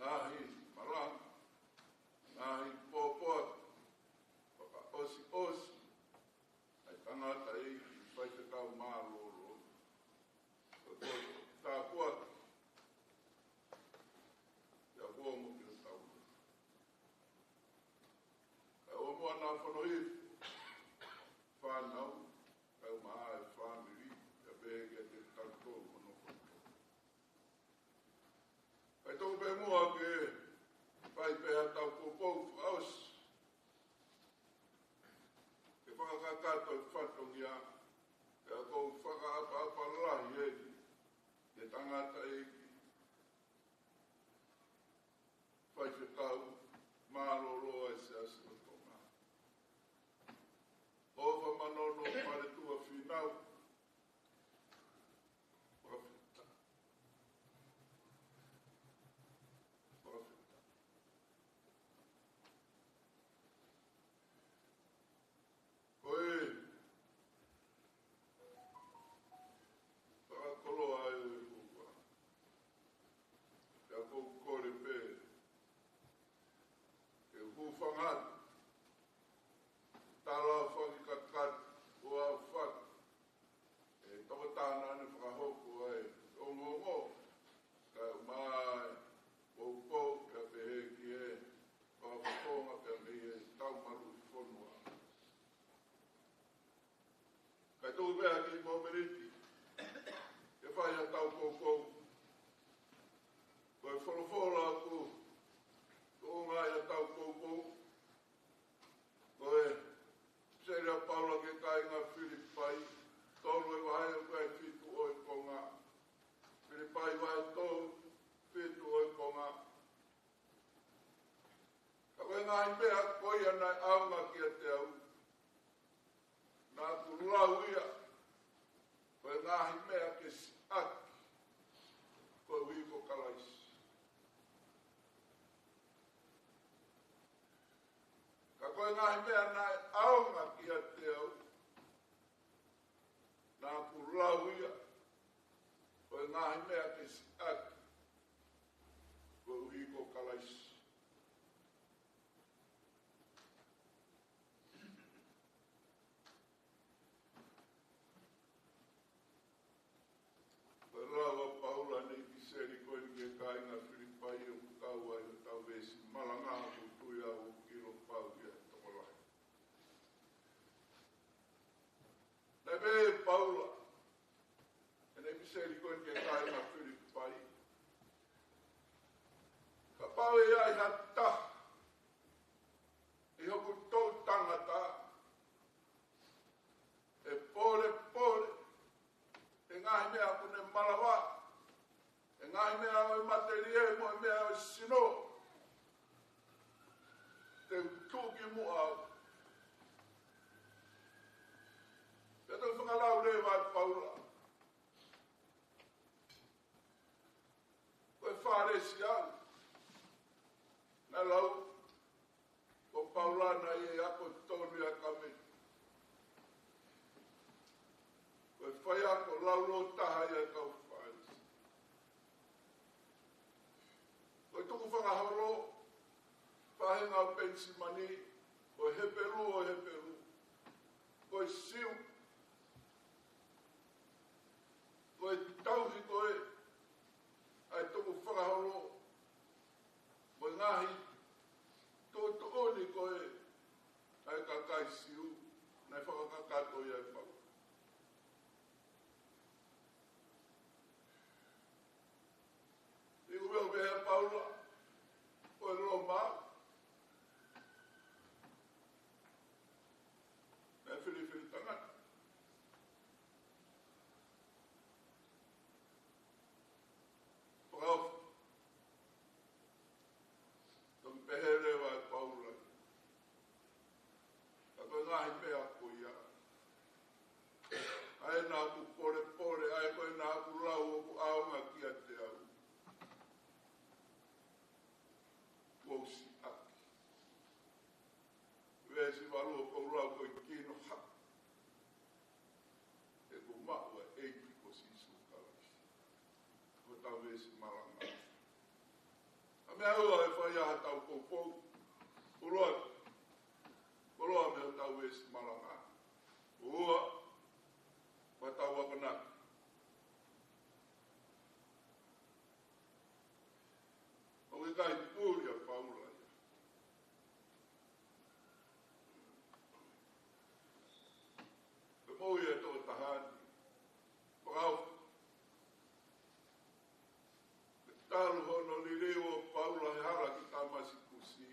Pea ki mo meriti ke fai haʻatau poupou. Ko e folofola ʻoku tuʻunga ai haʻatau poupou, ko e ʻipiseli ʻa Paula ki he kāinga Filipai, tolu e vahe ʻoku ʻi ai e fitu ʻo e konga. Filipai vahe tolu, fitu ʻo e konga. Ka ko e ngaahi meʻa ko ia naʻe ʻaonga kiate au, naʻa ku lau ia ko e ngaahi meʻa ke siʻaki koeʻuhi ko Kalaisi. Ka ko e ngaahi meʻa naʻe ʻaonga kiate au, naʻa ku lau ia ko e ngaahi meʻa ke siʻaki koeʻuhi ko Kalaisi. Ko e lau ʻa Paula ʻi he ʻipiseli ko eni ki he kāinga Filipai ʻoku kau ai ʻetau veesi malanga, ʻoku ou tui au ʻoku ʻilo pau ia ʻe he tokolahi. Naʻe pehē ʻe Paula ʻi heʻene ʻipiseli ko eni ki he kāinga Filipai, kapau ʻe ʻi ai ha taha ʻi hoku toʻutangata ʻe pōlepole he ngaahi meʻa ʻoku ne malava, he ngaahi meʻa ʻo e matelie mo e meʻa ʻo e sino, te u tuʻu ki muʻa au. Pea toki fakalau leva ʻe Paula, ko e Fālesi au. Naʻe lau ko Paula naʻe ʻi ai e ako tonu ʻi he kameli. Ko e faiako laulōtaha ia ʻa e kau Fālesi. Ko e tukufakaholo, faʻahinga ʻo Penisimani, ko e Hepelū ʻo e Hepelū, ko e Siu, ko e tauhi ko ē ʻa e tukufakaholo mo e ngaahi tuʻutuʻuni ko ē ʻa e kakai Siu naʻe fakakakato ia ʻe Paula. ʻI he ʻuhinga pē ʻa Paula, ko e Loma, naʻe filifili tangata. Fakaofo. Toki pehē leva ʻe Paula, ka ko e ngaahi meʻa ko ia, ʻa ē naʻa ku pōlepole, ʻa ē ko ē naʻa ku lau ʻoku ʻaonga kiate au, kuo u siʻaki. Veesi valu, ʻoku ou lau ko e kino hake ʻeku maʻu ʻa e ʻEiki ko Sīsū Kalaisi. Ko ʻetau veesi malanga. ʻA e meʻa ua ʻe fai ai haʻatau poupou. Koloa. Koloa mei heʻetau veesi malanga. Ua, ko ʻetau akonaki. ʻOku ʻikai puli ʻa Paula ia. Ko e moʻui ʻa e tokotaha ni, fakaofo. Talu hono liliu ʻo Paula he hala ki Tāmasikusi,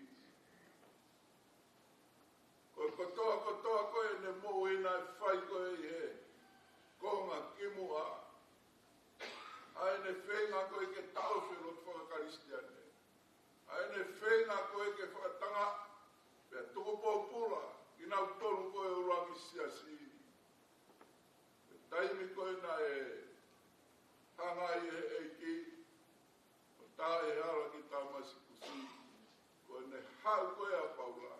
ko e kotoa kotoa ko ē ʻene moʻui naʻe fai ko ē ʻi he konga kimuʻa, ʻa ʻene feinga ko ē ke taʻofi e lotu fakakalisitiane, ʻa ʻene feinga ko ē ke fakatangaʻi pea tuku pōpula kinautolu ko ē ʻuluaki siasi. Ko e taimi ko ē naʻe hanga ai ʻe he ʻEiki ʻo tā ʻi he hala ki Tāmasikusi, ko ʻene haʻu ko ē ʻa Paula,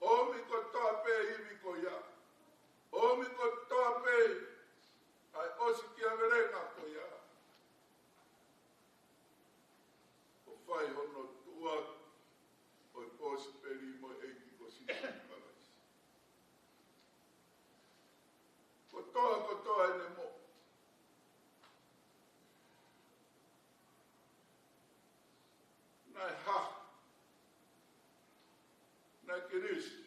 ʻomi kotoa pē ivi ko ia, ʻomi kotoa pē ʻa e ʻosikiavelenga ko ia, ʻo fai hono tuʻuaki ʻo e kosipeli mo e ʻEiki ko Sīsū Kalaisi. Kotoa, kotoa ʻene moʻui. Naʻe hā, naʻe kilisi,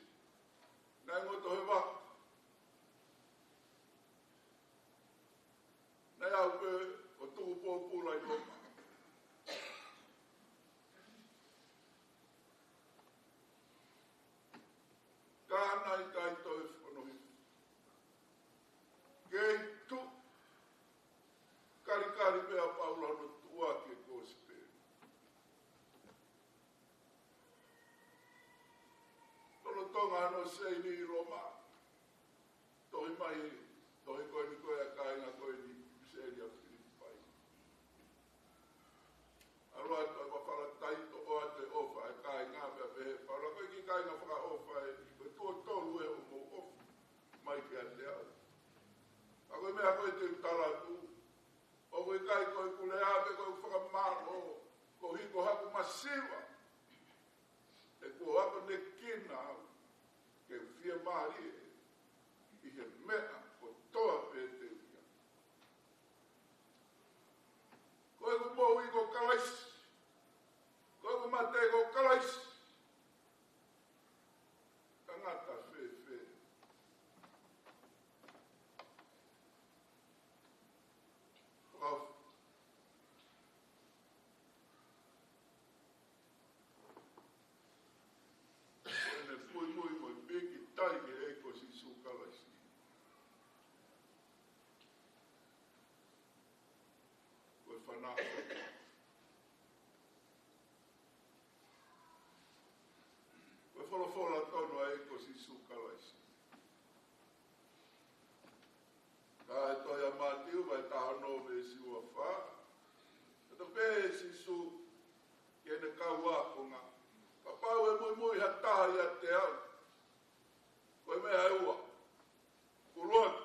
naʻe ngoto he vaka. ʻo tuku pōpula ʻi Loma. Ka naʻe ʻikai toe fakaʻosi. Kei tuʻu, kalikali pē ʻa Paula hono tuʻuaki e kosipeli. Lolotonga hono seini ʻi Loma, tohi mai, tohi ko eni ko e ʻa e kāinga ko eni, seini ʻa Filipai. ʻAlu atu ʻa e fafala taito ʻo ʻoatu e ʻofa ʻa e kāinga, pea pehē ʻe Paula, ko e kiʻi kāinga fakaʻofa ē, ko e tuʻo tolu ē ʻoku mou ʻofa mai kiate au. Ka ko e meʻa ko ē te u tala atu, ʻoku ʻikai ko ʻeku lea pe ko ʻeku fakamālō, koeʻuhi ko haku masiva, he kuo akonekina au ke u fiemālie ʻi he meʻa kotoa pē te u ʻi ai. Ko ʻeku moʻui ko Kalaisi, ko ʻeku mate ko Kalaisi. Tangata fēfē? Kau ʻene muimui mo e pīkitai ki he ʻEiki ko Sīsū Kalaisi. Ko e fanauʻi, ko e folofola tonu ʻa e ʻEiki ko Sīsū Kalaisi. Ka ʻi he tohi ʻa Mātiu, vahe taha ono veesi ua fā. Naʻe toki pehē ʻe Sīsū ki heʻene kau ākonga, kapau ʻe muimui ha taha ʻiate au, ko e meʻa ʻe ua, kuluaki,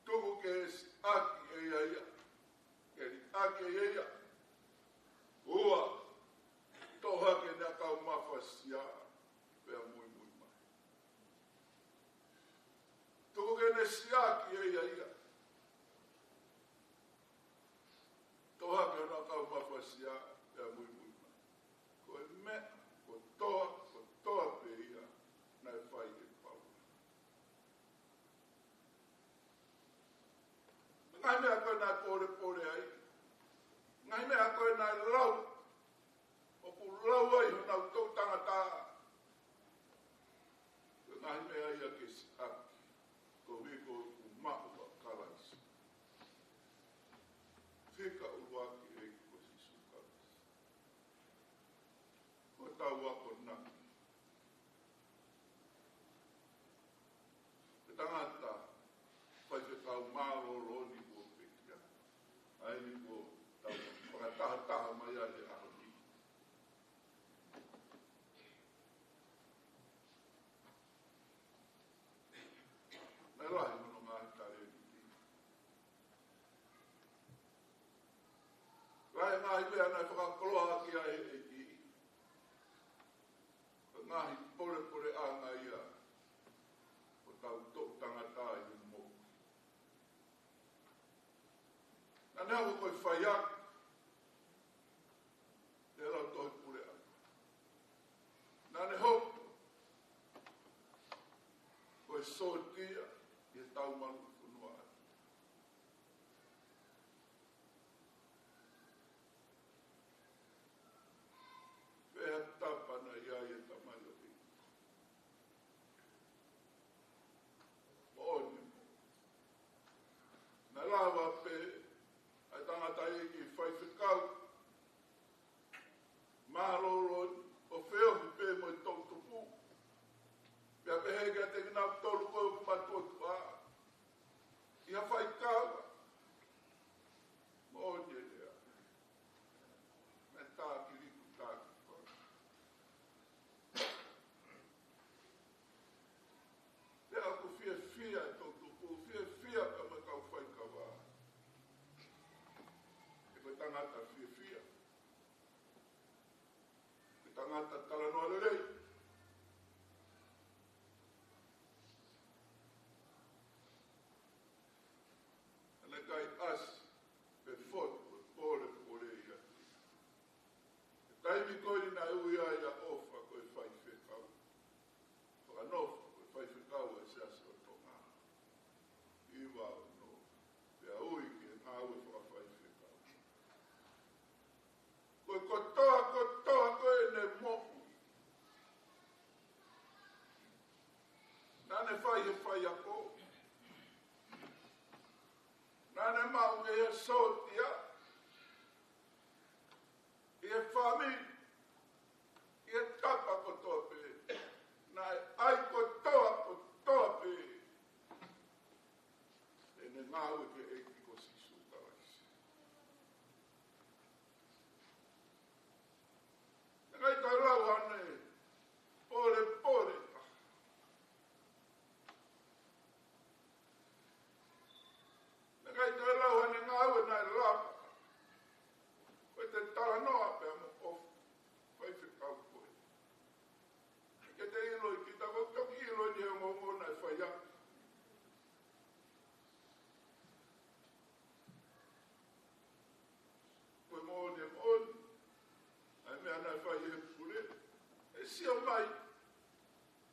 tuku ke siʻaki ʻe ia ia, ke liʻaki ʻe ia ia. Ua, toʻo hake ʻene ʻakau mafasia, pea muimui mai. Tuku ke ne siʻaki ʻe ia ia, toʻo hake hono ʻakau mafasia, pea muimui mai. Ko e meʻa kotoa, kotoa pē ia naʻe fai ʻe Paula. Ngaahi meʻa ko ē naʻe pōlepole ai, ngaahi meʻa ko ē naʻe lau, ʻoku lau ai honau toʻutangata, ko e ngaahi meʻa ia ke siʻaki, koeʻuhi ko ʻeku maʻu ʻa Kalaisi. Fika ʻuluaki ʻEiki ko Sīsū Kalaisi. Ko ʻetau akonaki. Ko e tangata faifekau mālōlō ni kuo pekia. ʻA eni kuo tau fakatahataha mai ai he ʻaho ni. Naʻe lahi hono ngaahi talēniti. Lahi e ngaahi meʻa naʻe fakakoloa ʻaki ʻe he ʻEiki. Ko e ngaahi pōlepoleʻanga ia ʻo hotau toʻutangata ʻi he moʻui. Naʻa ne hoko ko e faiako ʻi he Lautohi Puleʻanga. Naʻa ne hoko ko e sōtia ʻi he taumalu fonua. Pea tapa naʻe ʻi ai e tamaioʻeiki. Moʻoni. Naʻe lava pē ʻa e tangataʻeiki faifekau mālōlō ni ʻo feohi pē mo e toʻutupu. Pea pehē kiate kinautolu ko e matuʻotuʻa ʻi ha faikava. Moʻoni e lea. Meʻa tākiliku tākipa. Pea ʻoku fiefia e toʻutupu, fiefia pea mo e kau faikava. He ko e tangata fiefia. Ko e tangata talanoa lelei. Naʻe ʻikai ʻasi pe fotu e pōlepole ia. He taimi ko eni naʻe ui ai ʻa ʻOfa ko e faifekau fakanofo, ko e faifekau ʻa e Siasi ʻo Tonga. Hiva ono ʻe fai he faiako. Naʻa ne maʻu ke ia sōtia ʻi he fāmili, ʻi he tapa kotoa pē. Naʻe ʻai kotoa, kotoa pē ʻene ngāue ki he ʻEiki ko Sīsū Kalaisi. Naʻe ʻikai toe lau haʻane pōlepole. Naʻe ʻikai toe lau haʻane ngāue naʻe lava. Ko e te talanoa pē mo ʻofa, faifekau ko ē. Ke te ʻiloʻi kita, ko e toki ʻiloʻi ni he ongoongo naʻe fai atu. Ko e moʻoni, moʻoni. ʻA e meʻa naʻe fai ʻe he pule. ʻE sio mai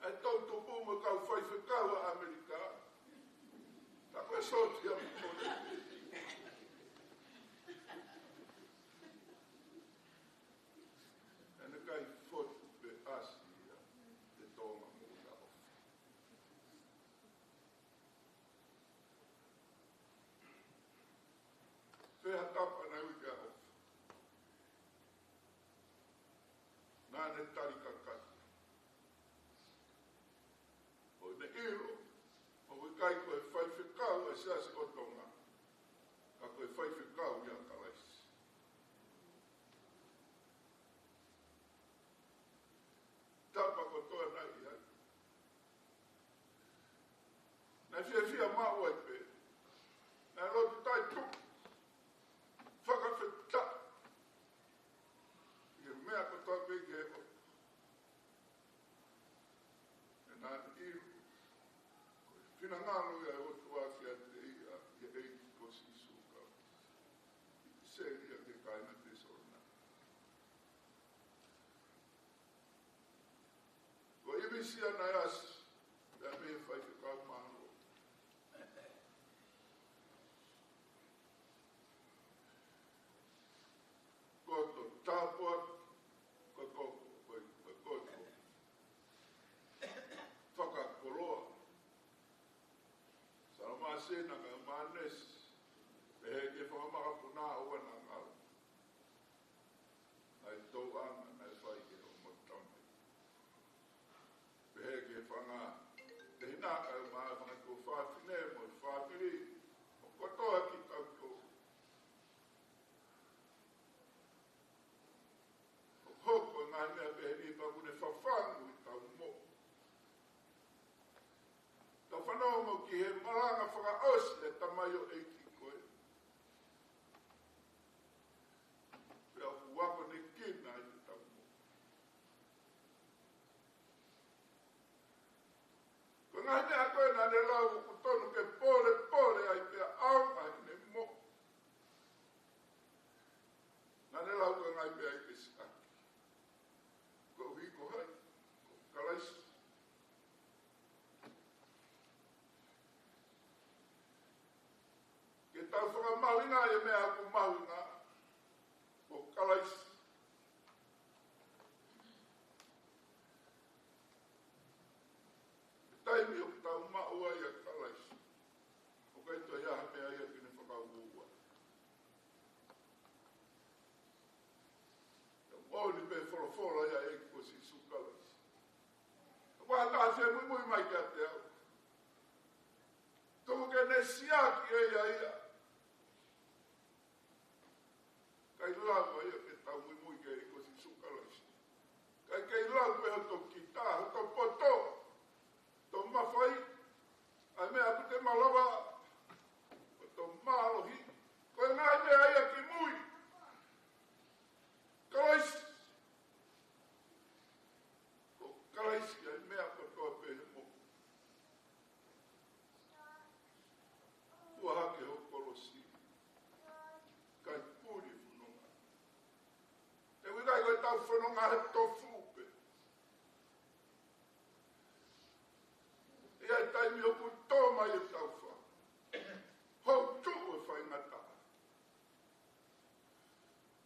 ʻa e toʻutupu mo e kau faifekau ʻa ʻAmelika. Tā ko e sōtia mo e pule. ʻE ne ʻikai fotu pe ʻasi ia ʻi he Tonga mo ʻUtaʻofa. Pea tapa naʻe ui ke ʻofa. Naʻa ne tali kakato. ʻO ne ʻilo, ʻoku ʻikai ko e faifekau ʻa e Siasi ʻo Tonga, ka ko e faifekau ia ʻa Kalaisi. Tapa kotoa naʻe ʻi ai. Naʻe fiefia maʻu ai pē. Naʻe lotu taʻetuku. Fakafetaʻi. ʻI he meʻa kotoa pē ki he ʻOtua. Naʻa ne ʻilo ko e finangalo ia ʻo e ʻOtua kiate ia, ʻi he ʻEiki ko Sīsū Kalaisi. ʻI he seli ia ki he kāinga Tesalonaika. Ko e ʻimisi ia naʻe ʻasi, pea mei he faifekau mālō. Ko e tāpuaki, ko e, ko e, ko e, ko e, ko e fakakoloa. Sala māsina ka mānesi, pehē ki he fanga maka puna ʻoua naʻa ngalo. ʻA e tauʻanga naʻe fai ki he ongo tama. Pehē ki he fanga tehina kae ʻumaʻā e fanga tuofāfine mo e fāmili, ʻo kotoa kitautolu. ʻOku hoko e ngaahi meʻa pehē ni pea ʻoku ne fafangu ʻetau moʻui. Tau fanongo ki he malanga fakaʻosi ʻa e tamaioʻeiki ko ē. Pea ʻoku akonekina ai ʻetau moʻui. Ko e ngaahi meʻa ko ē naʻa ne lau ʻoku tonu ke polepole ai pea ʻaonga ʻene moʻui. Naʻa ne lau ko e ngaahi meʻa ʻi he siʻaki. Koeʻuhi ko hai? Ko Kalaisi. Ke tau fakamahuʻingaʻi e meʻa ʻoku mahuʻinga, ko Kalaisi. He taimi ʻoku tau maʻu ai ʻa Kalaisi, ʻoku ʻikai toe ʻi ai ha meʻa ia ke ne fakauouaʻi. ʻOku moʻoni pē folofola ia ʻa e ʻEiki ko Sīsū Kalaisi. Ka ʻoku ʻi ai ha taha ʻe muimui mai kiate au, tuku ke ne siʻaki ʻe ia ia. ʻIkai lava ia ke tau muimui ki he ʻEiki ko Sīsū Kalaisi. ʻIkai ke lau pē hoto kita, hoto poto, hoto mafai, ʻa e meʻa ʻoku te malava, hoto mālohi, ko e ngaahi meʻa ia ki mui. Kalaisi. Ko Kalaisi ʻa e meʻa kotoa pē he moʻui. Tua hake ho kolosi. ʻIkai puli fononga. He ʻoku ʻikai ko ʻetau fononga he tofu pē. ʻI ai e taimi ʻoku tō mai ʻetau fā. Hou tuʻu e faingataʻa.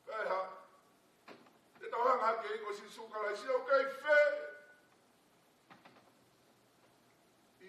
Pea hā, te tau hanga hake ʻEiki ko Sīsū Kalaisi ʻoku kei fē? ʻI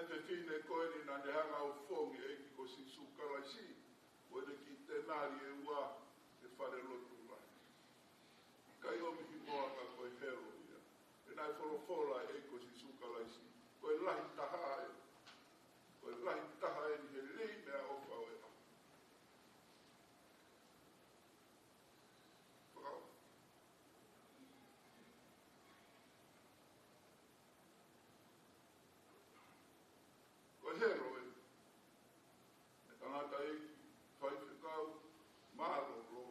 Fefine ko eni naʻa ne hanga ʻo fofongi ʻEiki ko Sīsū Kalaisi, ko ʻene kiʻi tenali ʻe ua he falelotu lahi. ʻIkai ʻomi hingoa ka ko e Helo ia. He naʻe folofola ʻEiki ko Sīsū Kalaisi, ko e lahi taha ē. Ko e lahi taha eni he lī meʻaʻofa ʻo e ʻaho. Fakaʻofa. Ko e Helo ē. ʻE tangataʻeiki, faifekau, mālōlō,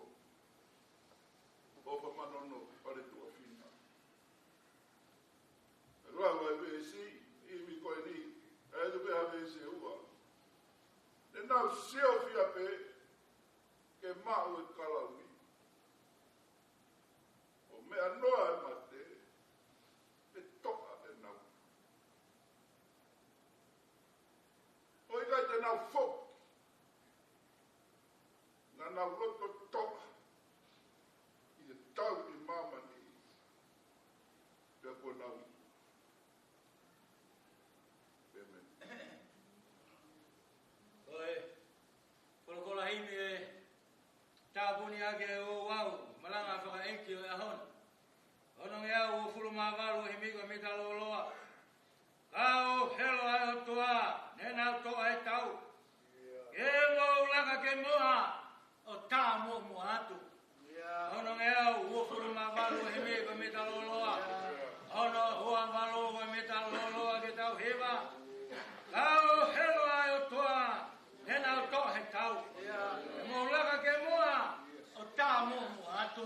ʻofa manono, pale tuʻa fina. ʻE lau ʻa e veesi, ʻi he ʻimi ko eni, ʻe ʻi ai pē ha veesi ʻe ua. Te nau siofia pē ke maʻu e kalauni. ʻO meʻa noa e mate, ʻe toʻa ʻenau. ʻO ʻikai te nau foki. Naʻa nau loto toʻa ʻi he tau ʻi māmani. Pea kuo nau. ʻĒmeni. Ko e kolokola himi ʻe tāpuni ʻaki ʻe ouau malanga fakaʻeiki ʻo e ʻaho ni. Onongeau uofulu mā valu, himi ko e Mita Loloa. Ka ʻo Helo ʻa e ʻOtua, ne nau toʻa e tau. Ke mou laka ke moʻa, ʻo tā muʻomuʻa atu. Onongeau uofulu mā valu, himi ko e Mita Loloa. Ono ua valu ko e Mita Loloa ke tau hiva. Ka ʻo Helo ʻa e ʻOtua, ne nau toʻa e tau. Ke mou laka ke moʻa, ʻo tā muʻomuʻa atu.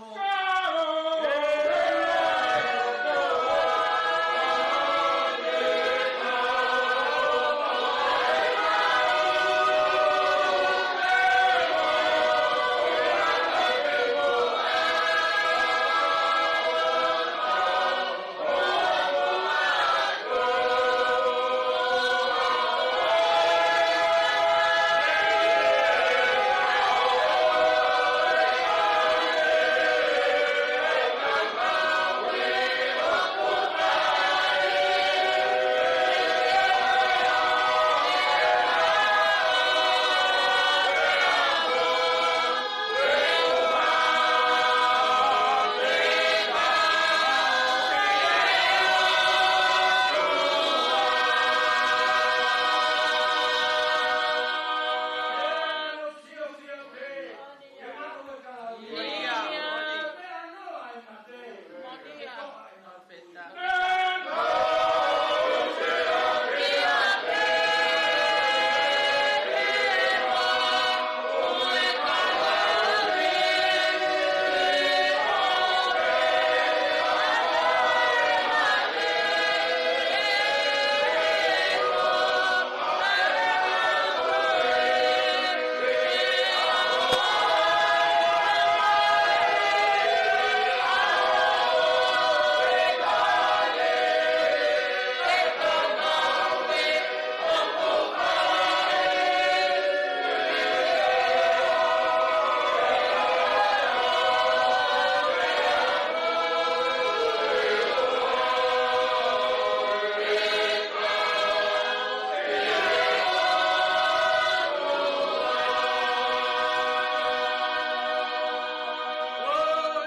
ʻO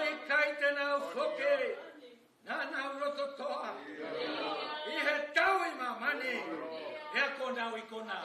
ʻikai te nau foki, naʻa nau loto toʻa ʻi he tau ʻi māmani, pea kuo nau ikuna.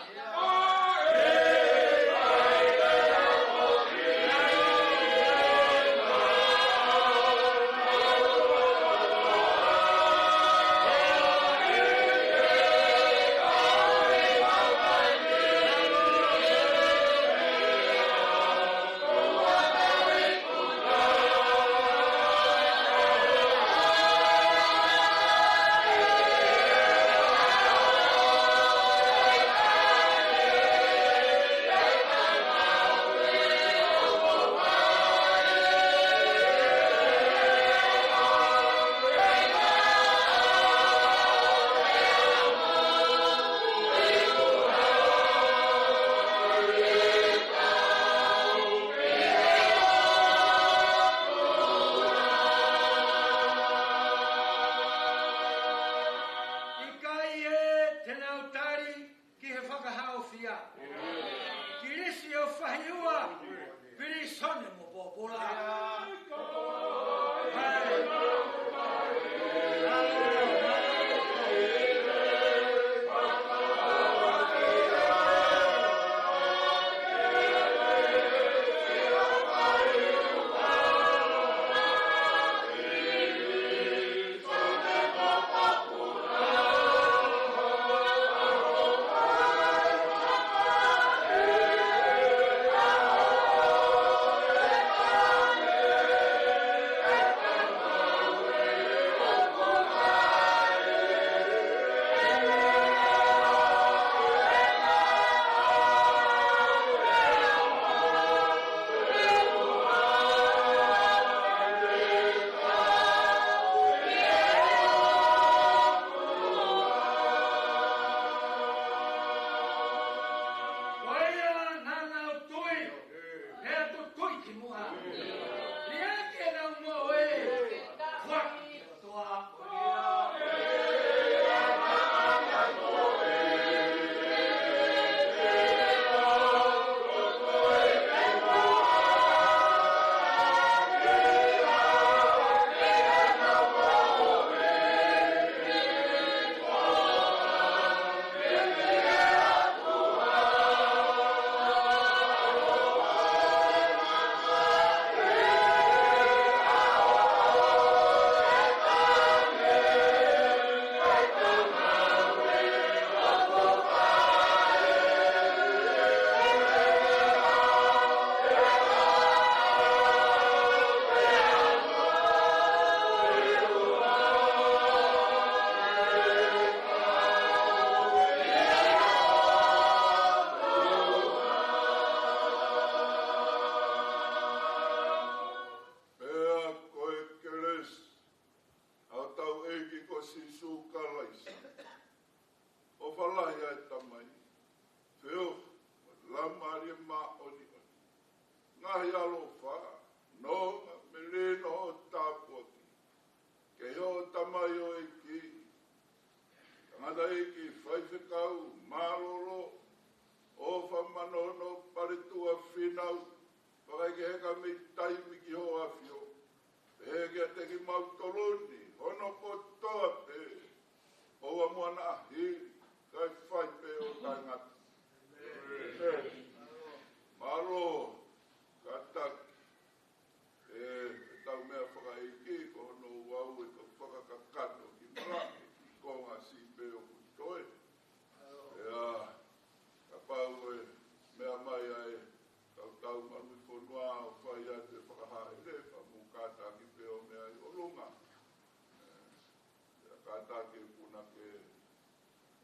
Ka ke puna ke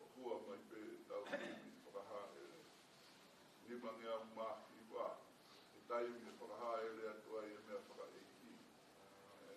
ʻohua mai pē ʻetau taimi fakahā ʻe nimangeau mā hiva, ʻi he taimi ʻe fakahā ʻe he ʻOtua ʻa e meʻa fakaʻeiki. ʻE,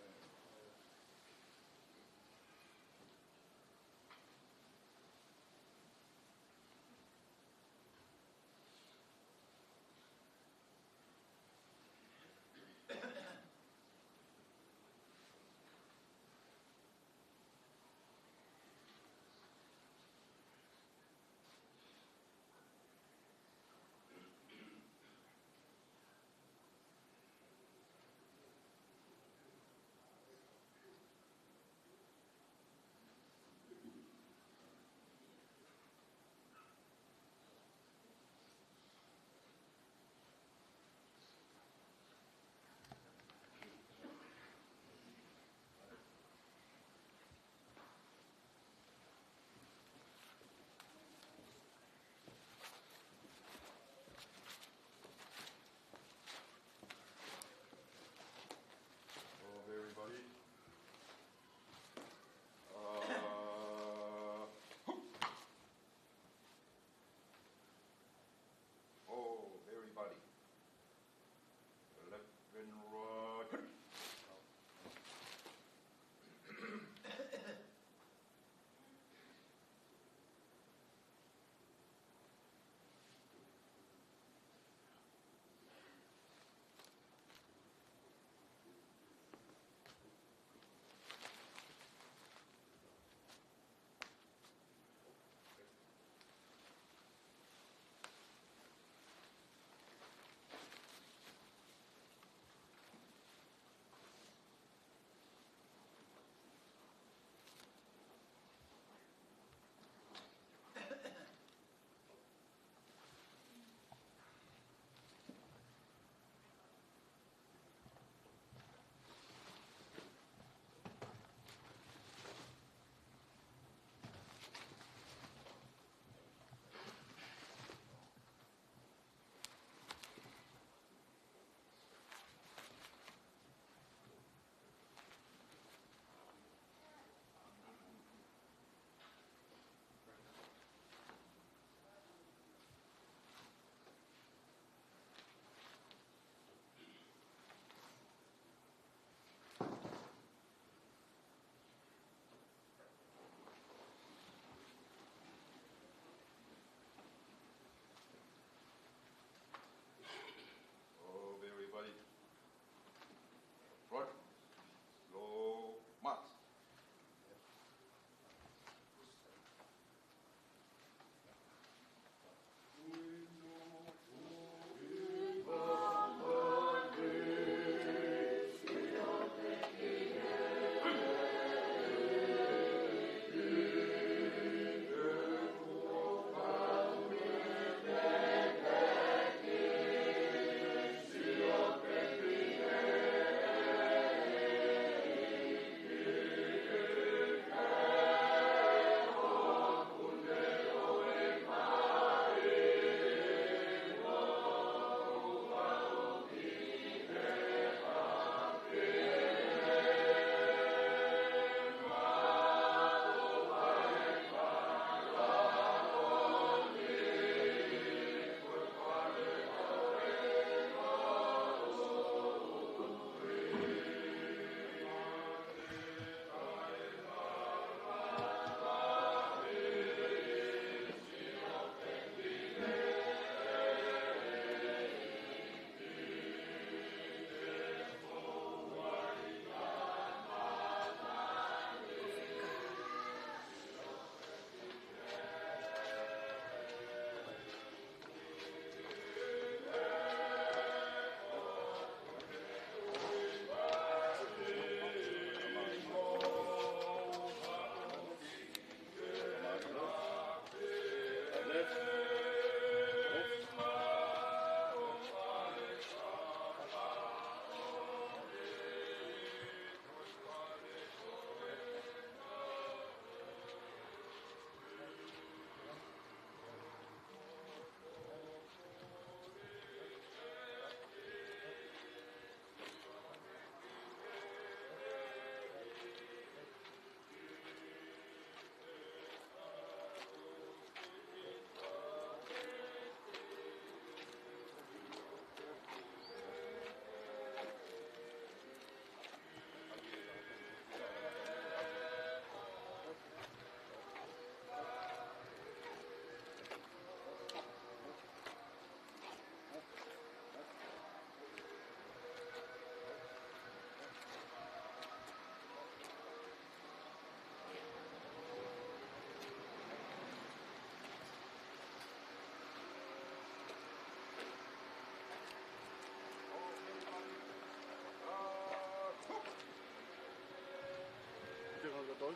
Toi.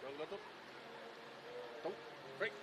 Toi, toi. Toi. Break.